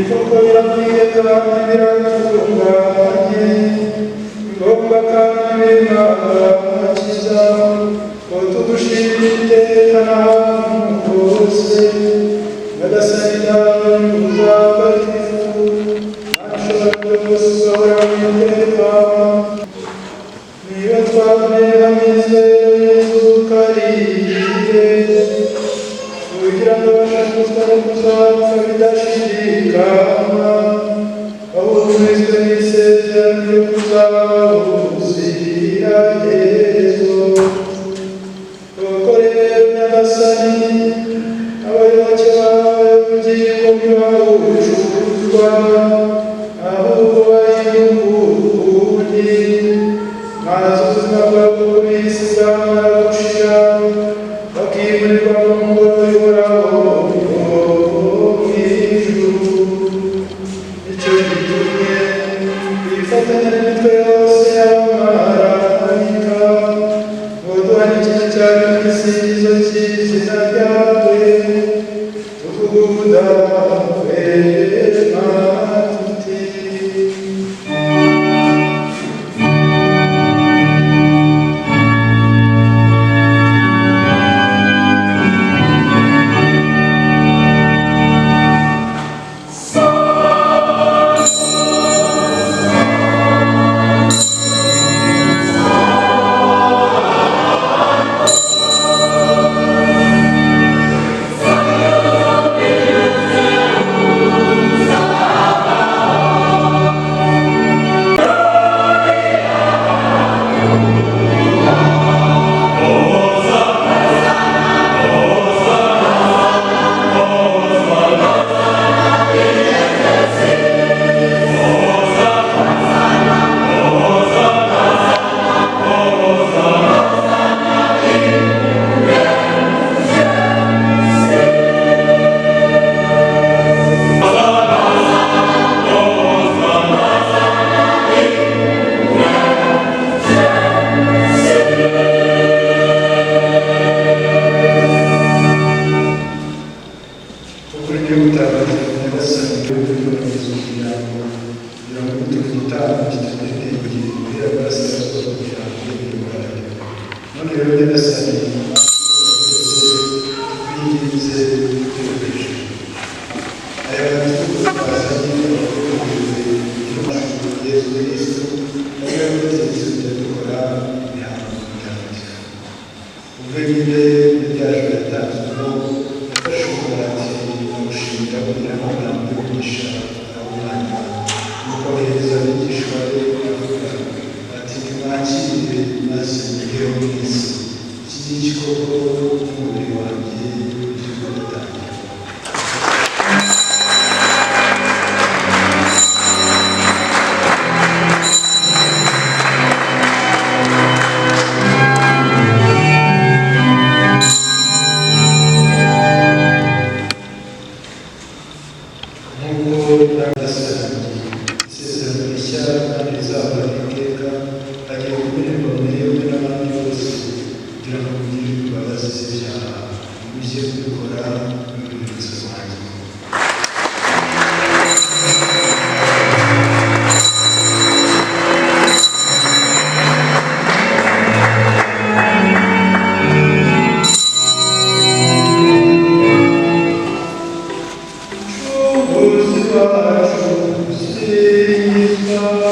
Koko birakwiye kandi biratunganye, ngombwa kandi binakiza, ko tugushima iteka n'ahantu hose, Nyagasani nawe mutagatifu, Mana ishobora byose, ugahora iteka. Niba twaboneye amizero y'Izukarire, kugira ngo abashakuzwa no kuzapfa bidashidikanywa, bahumurizwe n'isezerano ryo kuzabuzira Yezu. Koko rero Nyagasani, abayoboke bawe ubugingo ntibabucuruzwa, ahubwo bahinduka, maze ubuzima bwabo kuri iyi si bwamara gushira, bakimurirwa mu ngoro y'Uhoraho mu ijuru. Nicyo gitumye twifatanya n'imitwe yose y'abamarayika ngo duhanikire cyane igisingizo cy'izina ryawe, tuvuga ubudahwema tuti: Ukuri niyo mutagatifu Nyagasani utuyoboza umuryango kugira ngo turi igitambo kitagira inenge guhera burasirazuba kugera iburengerazuba. None rero Nyagasani, twese tukwinginze tuyobeje aya maturo twazanye abakomeje iwacu Yezu Kristo, ariwe wadutegetse kujya dukora imihango mitagatifu. Ubwo nyine muri rya joro yatanzwemo, yafashe umugati awushimira kugira ngo amagambo y'umugisha arawumanyura, nuko ahereza abigishwa be avuga ati: "Nimwakire maze muryeho mwese, iki ngiki koko ni umubiri wanjye ugiye kubatangirwa." Nk'uko nagasangiye isezerano rishya kandi rizahoraho iteka, agiye kumenerwa mwebwe n'abandi bose kugira ngo mugirirwe imbabazi z'ibyaha. Mujye kubikora n'urwibutso rwanjye. Umucunguzi wacu singizwa.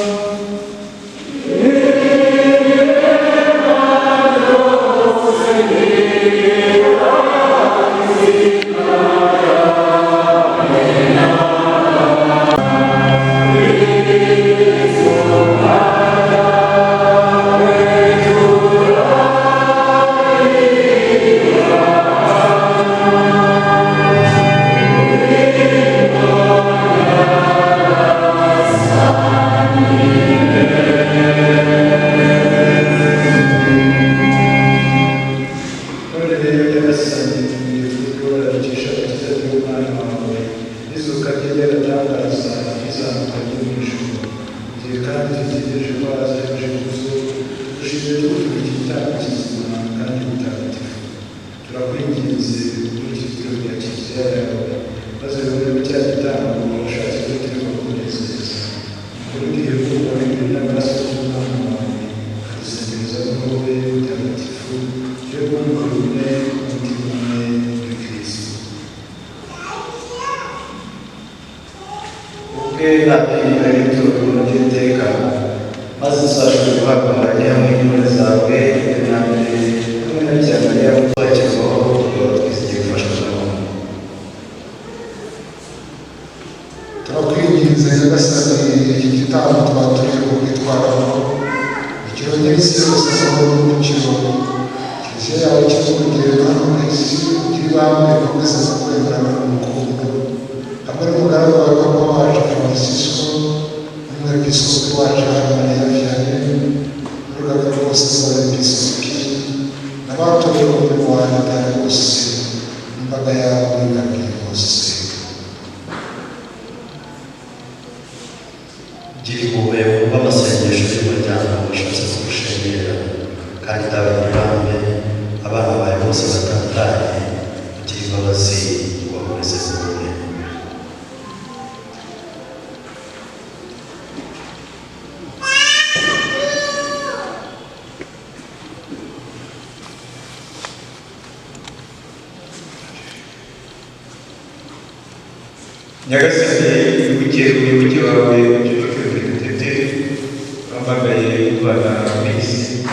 None rero Nyagasani, tugiye kubikora agakiza by'umwana wawe n'izuka rye ry'agatangaza n'izamuka rye mu ijuru. Mu gihe kandi dutegereje ko aza yuje ikuzo, tugushimire tugutura iki gitambo kizima kandi gitagatifu. Turakwinginze ukurikize ibirori bya Kiliziya yawe, maze wemere cya gitambo washatse ko turimo kunezeza. Ukuri ugiye imbere n'amaraso y'umwana wawe, akadusendereza n'uruhu rwe mutagatifu, tujye kumva umwe umutima umwe muri Kristo. Ubwe atemera ituro ry'iteka. Ugire isi yose amahoro n'umukiro. Kiliziya yawe ikize urugero hano ku isi, ugire ibambe ikomeze kukwemerana urukundo hamwe n'umugaragu wawe Papa wacu Francisco, n'umwepiskopi wacu Mariya Vianney, n'urugaga rwose rw'abepiskopi n'abatowe umurimo wa leta bose, n'imbaga yawe wigabiye bose. Gira impuhwe wumve amasengesho y'umuryango washatse kugushengerera, kandi dawe nyiribambe, abana bawe bose batatanye, ugira imbabazi ubahurize mu bumwe. Nyagasani, wibuke umuyoboke wawe Joseph Dutete wamagaye umwana mu isi,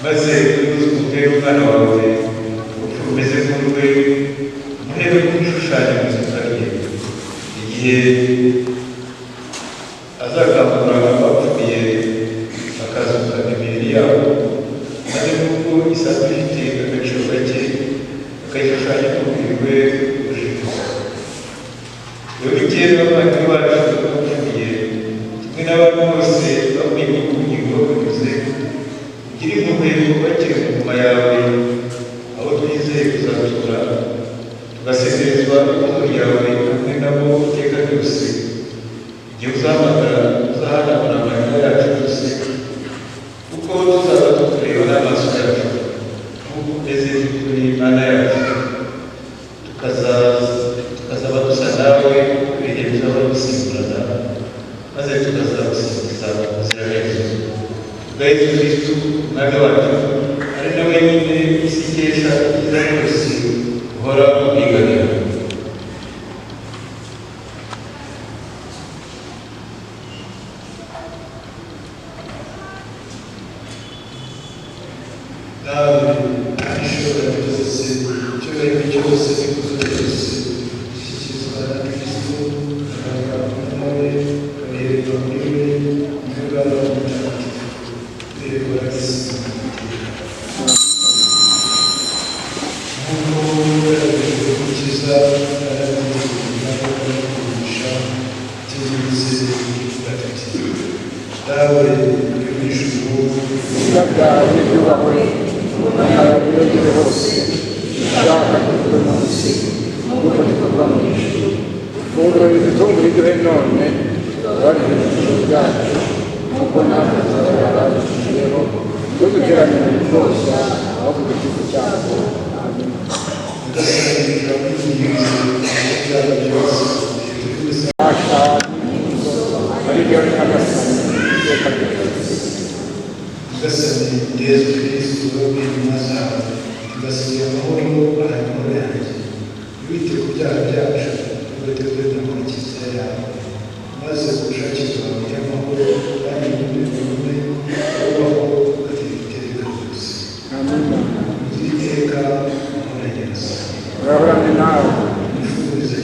maze uzuke umwana wawe urupfu rumeze nk'urwe, umuhe no kumushushanya mu izuka rye, igihe azakangura abapfuye bakazuka imibiri yabo, maze nk'uko isanzwe ifite agaciro gake akayishushanya n'umubiri we uje ikuzo. Wibuke n'abavandimwe bacu bapfuye kimwe n'abandi bose bavuye mu bugingo binyuze, ugire impuhwe wubakire mu ngoma yawe aho twizeye kuzatura, tugasezerezwa ikuzo ryawe hamwe nabo iteka ryose, igihe uzahamagara uzahanagura amarira yacu yose, kuko tuzaba tukureba n'amaso yacu nk'uko umeze by'ukuri Mana yacu, tukazaba dusa nawe ibihe bizaba bisimburana, maze tukazagusingiza ubuziraherezo. Kubwa Yesu Kristu Umwami wacu, ari nawe nyine isi ikesha ibyiza byose uhora ubwigabira. Dawe ishobora byose, icyubahiro cyose n'ikuzo ryose bishyikirizwa na Kristo, akabikabwa nawe, akabihererwa muri we, n'ubwa Roho Mutagatifu, uhererwa n'isi n'iteka. Nk'uko yagaragajwe Umukiza arabyirinda no kugurisha, tuzize ivuga tuti: Dawe uri mu ijuru, Izina ryawe ryubahwe, ingoma yawe yogere hose, ushaka kuvuga munsi nk'uko bikorwa mu ijuru. Ifunguro ridutungura iduhe none, tubabarire ibicumuro byacu nk'uko natwe tubabarira abaducumuyeho, ntuduterane mu bitwoshya, ahubwo udukize icyago. Amina. Ububasha n'ikuzo ari byo Nyagasani iteka ryose. Nyagasani Yezu Kristu wabwiye intumwa zawe, tugasigira amahoro aha amahoro yanjye, wite ku byaha byacu n'uburyo muri kiliziya yawe, maze ubushake bwawe bugire amahoro kandi ubundi bumwe ubaho ugatera iteka ryose. Amina. Ugire iteka amahoro ya Nyagasani. Urahorane nawe. Nifurize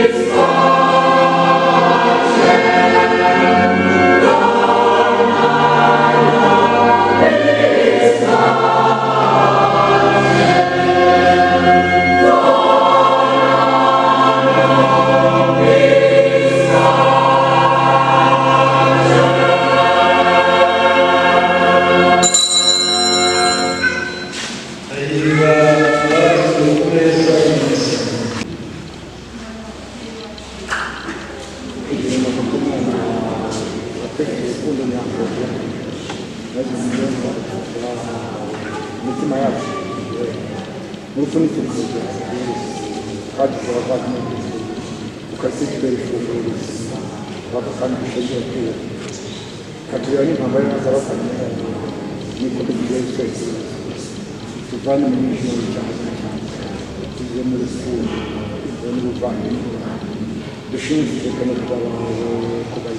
It's Urukundo nyarwo, maze umuryango imitima yacu urupfu ntiturukugira, kandi tukaba abavandimwe, ukazitubera ifunguro rizima kandi dushobora kwiba katubera n'impamba y'abavandimwe, niko tugiye twese tuvane mu mwijima w'icyaha cyane, tuve mu rukundo n'ubuvandimwe, dushinzwe iteka no kubaho kubaha.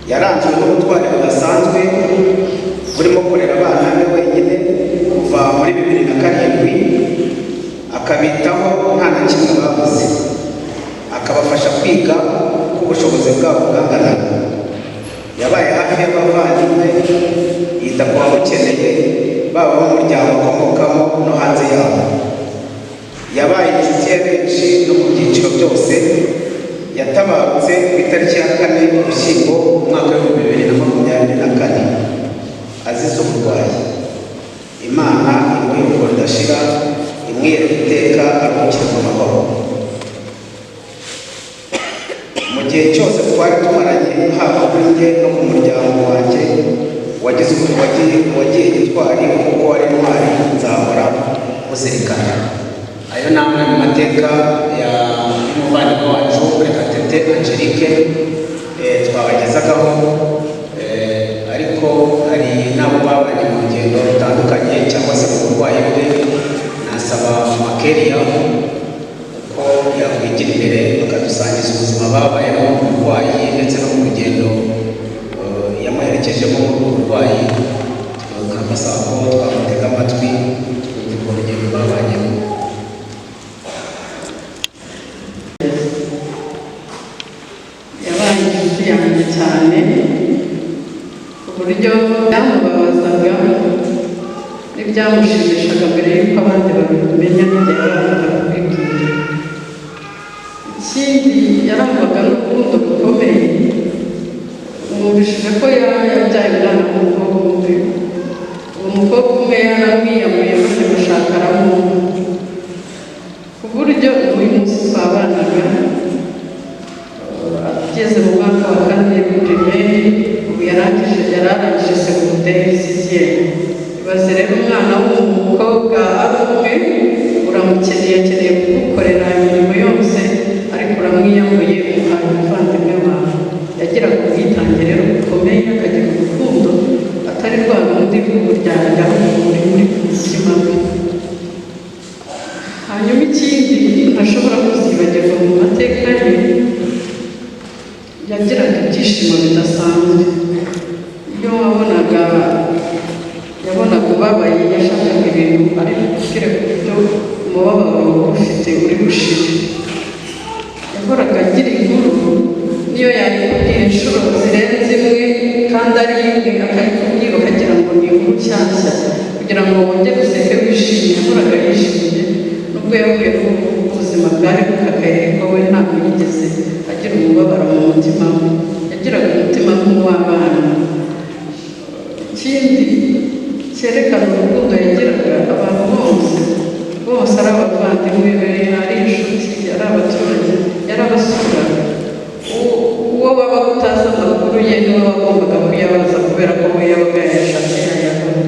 Yaranzwe n'ubutwari budasanzwe burimo kurera abana be wenyine kuva muri 2007, akabitaho nta na kimwe babuze, akabafasha kwiga uko ubushobozi bwabo bwanganaga. Yabaye hafi y'abavandimwe, yita ku bamukeneye, baba mu muryango akomokamo no hanze yawo. Yabaye inshuti ya benshi no mu byiciro byose. Yatabarutse ku itariki ya 4 Ugushyingo umwaka w'2024 azize uburwayi. Imana imuhe iruhuko ridashira, imwiyereke iteka, aruhukire mu mahoro. Mu gihe cyose twari tumaranye, haba kuri njye no ku muryango wanjye, wagize wagiye gitwari kuko wari intwari, nzahora muzirikana. Ayo ni amwe mu mateka ya y'umuvandimwe wacu Murekatete Angelique twabagezagaho, ariko hari n'abo babanye mu rugendo rutandukanye cyangwa se mu burwayi bwe. Nasaba Makeriya ko yakwigira imbere bakadusangiza ubuzima babayemo mu burwayi ndetse no mu rugendo yamuherekejemo muri ubu burwayi, tukabasaba ko twamutega amatwi. cyane, ku buryo byamubabazaga n'ibyamushimishaga mbere y'uko abandi babimenya n'igihe yabanzaga kubibwira. Ikindi, yarangwaga n'urukundo rukomeye. Mwumvishije ko yabyaye umwana w'umukobwa umwe. Uwo mukobwa umwe yaramwiyamuye, maze gushaka aramuha, ku buryo n'uyu munsi twabanaga ageze mu mwaka wa kane primaire. Ubu yarangije, yari arangije segonderi, sixième. Ibaze rero, umwana w'umukobwa ari umwe, uramukeneye, akeneye kugukorera imirimo yose, ariko uramwiyambuye, umuhaye umuvandimwe wawe. Yagiraga ubwitange rero bukomeye, akagira urukundo atari rwa rundi rw'uburyarya, ahubwo muri muri ku mutima we. Hanyuma ikindi ntashobora kuzibagirwa mu mateka ye, yagiraga ibyishimo bidasanzwe. Iyo wabonaga, yabonaga ubabaye, yashakaga ibintu ari bukubwire ku buryo umubabaro ufite uri bushire. Yahoraga agira inkuru, niyo yayikubwira inshuro zirenze imwe kandi ari imwe, akayikubwira ukagira ngo ni inkuru nshyashya, kugira ngo wongere useke wishimye. Yahoraga yishimye nubwo yahuye n'ubuzima bwari bukakaye, ariko we ntabwo yigeze agira umubabaro mu mutima we. Yagiraga umutima nk'uw'abana. Ikindi cyerekana urukundo yagiraga, abantu bose bose, ari abavandimwe be, ari inshuti, ari abaturage, yarabasuraga. Uwo wabaga utazi amakuru ye niwe wagombaga kuyabaza, kubera ko we yabaga yayashatse, yayabona.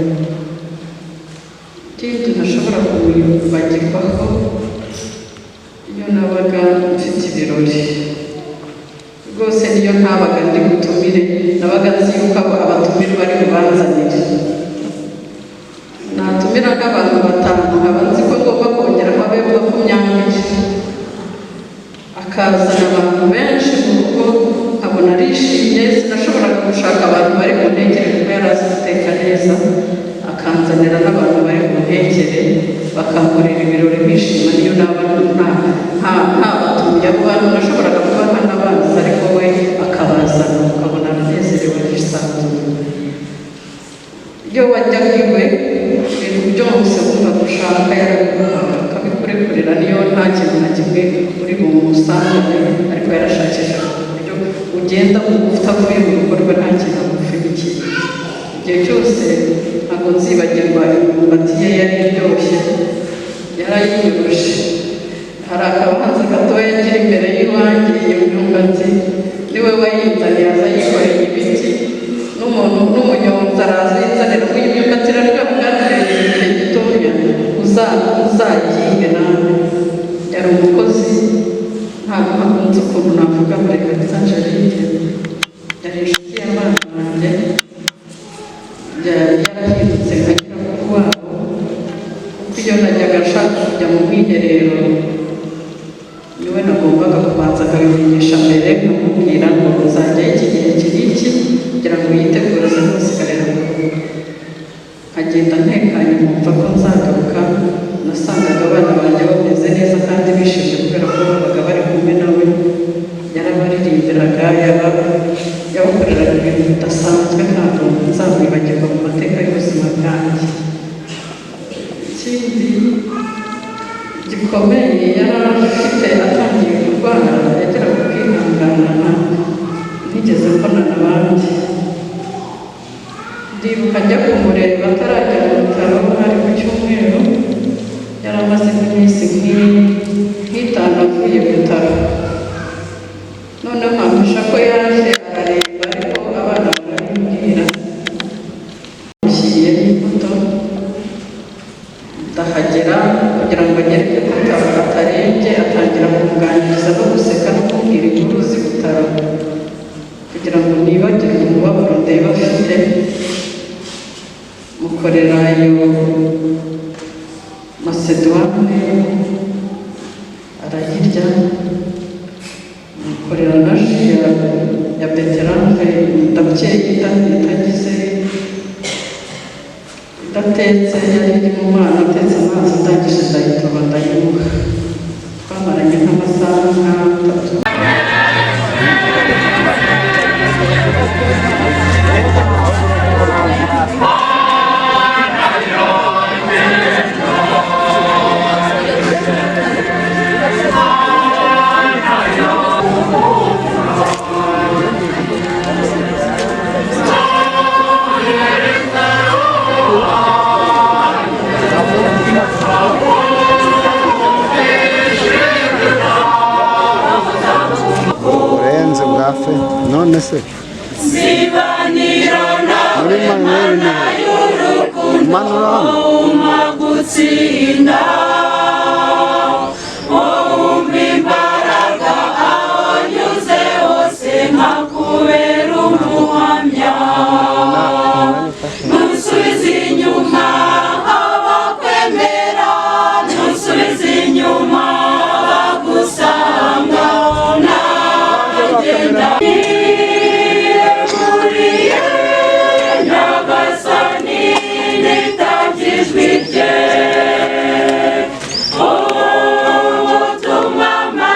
Ikindi ntashobora kumwibagirwaho, iyo nabaga mfite ibirori rwose, niyo ntabaga ndi butumire, nabaga nzi yuko abatumirwa ari bubanzanire. Natumira nk'abantu batanu, nkaba nzi ko ngomba kongeraho abe 20, akazana abantu benshi mu rugo, nkabona arishimye. Sinashoboraga gushaka abantu bari buntekere, kuko yari azi guteka neza, akanzanira n'abantu bari buntekere, bakankorera ibirori nkishima, niyo naba ntabatumiye. Abo bantu nashoboraga kuba ntanabazi, ariko we akabazana, ukabona aranezerewe, arisanzuye. Iyo wajyaga iwe, ibintu byose wumvaga ushaka yarabiguhaga, akabikurekurira, niyo nta kintu na kimwe uri bumusangane, ariko yarashakishaga ku buryo ugenda utavuye mu rugo rwe nta kintu agupfunyikiye. Igihe cyose ntabwo nzibagirwa imyumbati ye, yari iryoshye, yarayinyuruje. Hari akabanza gatoya kiri imbere y'iwanjye, iyo myumbati niwe wayinzaniye, aza yikoreye ibiti n'umuntu n'umunyonzi, araza yinzanira ngo iyi myumbati iraryoha kandi igihe gitoya uzayihinge nawe. Yari umukozi, ntabwo nkunze ukuntu navuga Murekatete Angelique, yari inshuti y'abana banjye, yarahindutse nka nyirakuru wabo, kuko iyo najyaga nshaka kujya mu mwiherero, niwe nagombaga kubanza akabimenyesha mbere, nkamubwira ngo nzajyayo iki gihe iki n'iki, kugira ngo yitegure aze gusigarira mu rugo, nkagenda ntekanye, nkumva ko nzagaruka. Nasangaga abana banjye bameze neza kandi bishimye, kubera ko babaga bari kumwe nawe. Yarabaririmbiraga, yabakoreraga ibintu bidasanzwe. Ntabwo nzamwibagirwa mu mateka y'ubuzima bwanjye. Ikindi gikomeye yari afite, atangiye kurwara yageraga kwihangana ntigeze mbonana abandi. Ndibuka njya kumureba atarajya mu bitaro, hari ku cyumweru, yari amaze nk'iminsi nk'itanu avuye mu bitaro. Noneho nkampisha ko yaje araremba, ariko abana barabimbwira. Mushyiriye n'imbuto, ndahagera kugira ngo anyereke ko atarembye, atangira kumuganiriza no guseka no kumbwira inkuru z'ibitaro, kugira ngo nibagirwe umubabaro ndeba afite. Mukorera iyo macédoine, arayirya. Mukorera na jus ya betterave ndabukeye, itagize, idatetse, yari iri mu mwana atetse amazi, ndangije ndayitoba, ndayimuha. Twamaranye nk'amasaha nk'atatu. Uburenze bwa fe none se Zibanira muri Manuel ni y'urukundo Manura hano. Umagutsinda wumva imbaraga aho nyuze hose nkakubera umuhamya ntusubize inyuma abakwemera ntusubize inyuma abagusanga nagenda yeguriye Nyagasani nitabye ijwi rye ubutumwa mpa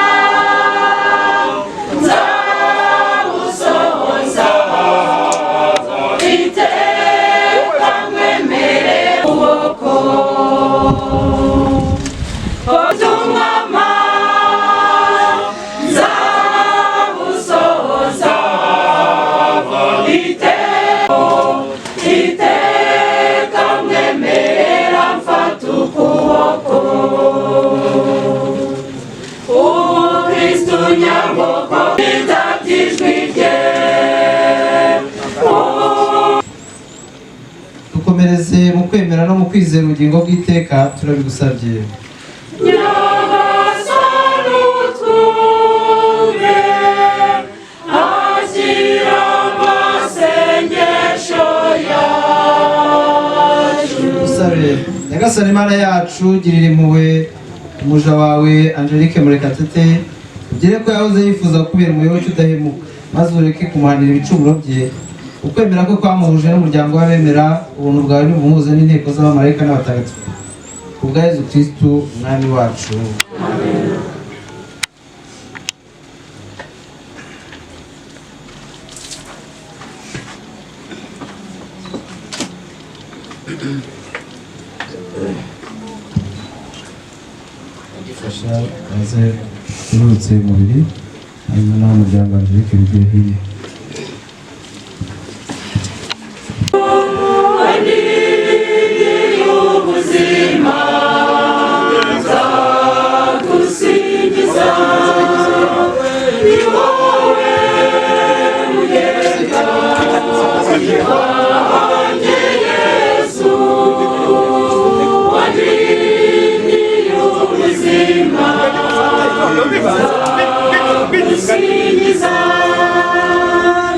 nzawusohoza iteka mwemere ukuboko ubutumwa mpa nzawusohoza iteka mwemerera mfata ukuboko ubukristu nyabwoko nitabye ijwi rye. Dukomereze mu kwemera no mu kwizera ubugingo bw'iteka, turabigusabye. Nyagasani utwumve, akira amasengesho yacu. Dusabe. Nyagasani Imana yacu, girira impuhwe umuja wawe Angelique Murekatete, ugire ko yahoze yifuza kubera umuyoboke udahemuka, maze ureke kumuhanira ibicumuro bye. Ukwemera ko kwamuhuje n'umuryango w'abemera, ubuntu bwawe nibumuhuze n'inteko z'abamarayika n'abatagatifu, ku bwa Yezu Kristu Umwami wacu. Gufasha maze urutse umubiri, hanyuma nawe umuryango wa Angelique wigire hirya. Ubuzima nzagusingiza, ni wowe mugenga wanjye Yesu, wandindiye ubuzima nzagusingiza,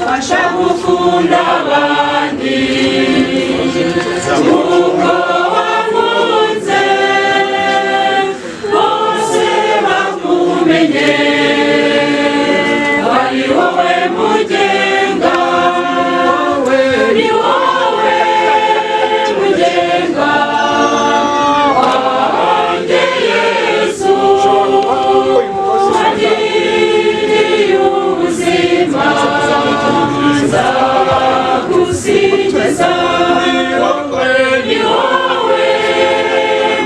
fasha gukunda abandi uko wankunze, bose bakumenye ari wowe mugenga, ni wowe mugenga wanjye Yesu, wagiriye ubuzima nzagusingiza, ni wowe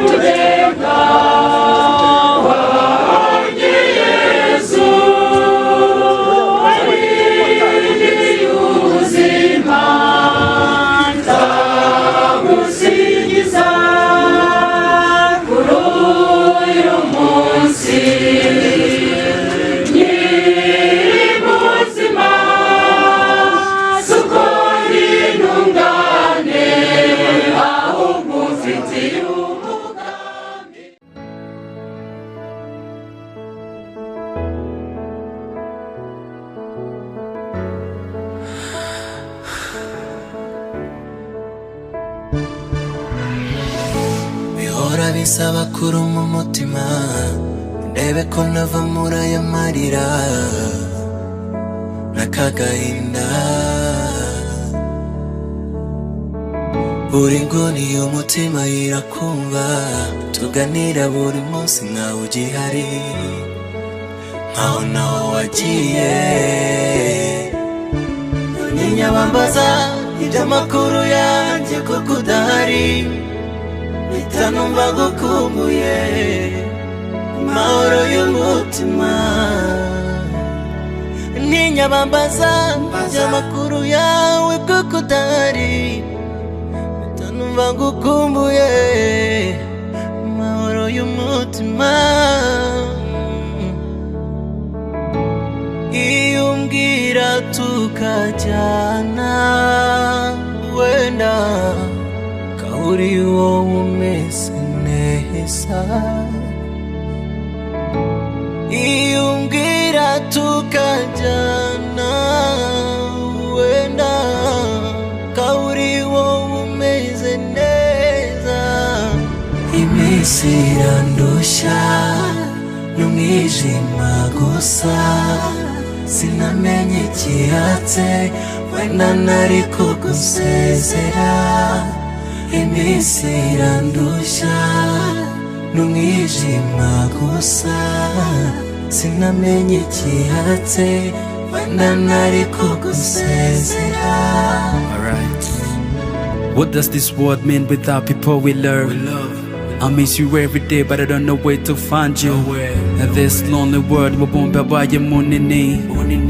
mugenga wanjye Yesu, wagiriye ubuzima nzagusingiza kuri uyu munsi nkiri muzima, suko intungane ahubwo mfitiye umugambi. Bihora bisaba kuruma umutima, ndebe ko nava muri aya marira n'akagahinda. Buri nguni y'umutima irakumva, tuganira buri munsi nkawe ugihari. Nkaho naho wagiye. Ntinyabambaza iby'amakuru yanjye kuko udahari, mpita numva gukumbuye amahoro y'umutima. Ntinyabambaza iby'amakuru yawe kuko udahari, mpita numva gukumbuye amahoro y'umutima. Iyo umbwira tukajyana, wenda kahuri wowe umeze neza. Iyo umbwira tukajyana, wenda kahuri wowe umeze neza. Iminsi irandushya n'umwijima gusa, sinamenye ikihatse, wenda nari kugusezera. Iminsi irandushya n'umwijima gusa, sinamenye ikihatse, wenda nari kugusezera. Alright. What does this world mean without people we love? I miss you every day, but I don't know where to find you. In this lonely world, wabumba wabaye munini.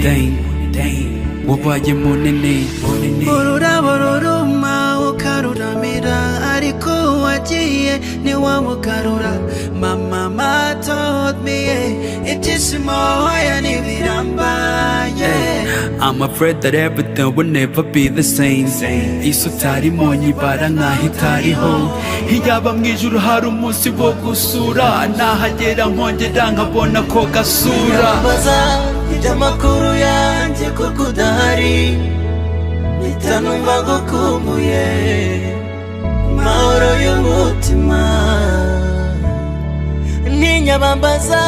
Dang, dang, wabaye munini. Ururabo ruruma ukaruramira, ariko wagiye ntiwamugarura. Mama told me, yeah, ibyishimo hoya ntibirambaye. I'm afraid that everything will never be the same. Isi utarimo nyibara nkaho itariho. Iyaba mu ijuru hari umunsi wo gusura, nahagera nkongera nkabona ko gasura. Mbaza iby'amakuru yanjye kuko udahari, mpita numva gukumbuye amahoro y'umutima. Ntinyabambaza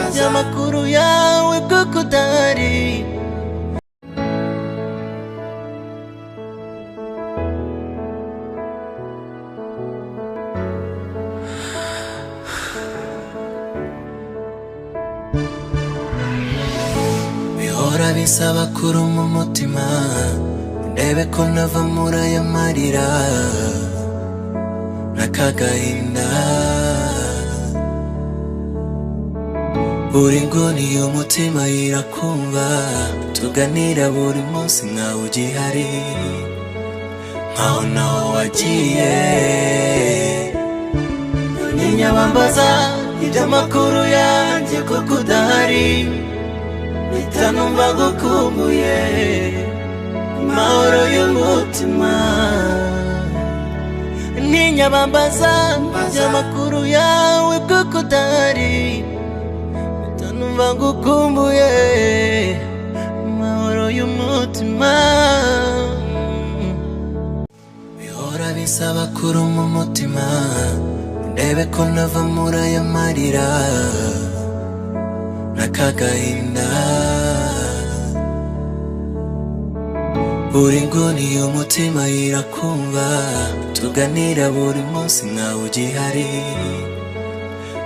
iby'amakuru yawe kuko udahari. Bihora bisaba kuruma umutima, ndebe ko nava muri aya marira n'akagahinda. Buri nguni y'umutima irakumva, tuganira buri munsi nkaho ugihari, nkaho naho wagiye. Ntinyabambaza iby'amakuru yanjye kuko udahari, mpita numva gukumbuye amahoro y'umutima. Ntinyabambaza iby'amakuru yawe kuko udahari, mpita numva gukumbuye amahoro y'umutima. Bihora bisaba kuruma umutima, ndebe ko nava muri aya marira n'akagahinda. Buri nguni y'umutima irakumva, tuganira buri munsi nkaho ugihari,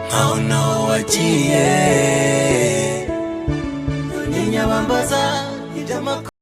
nkaho naho wagiye. Ntinyabambaza iby'amakuru.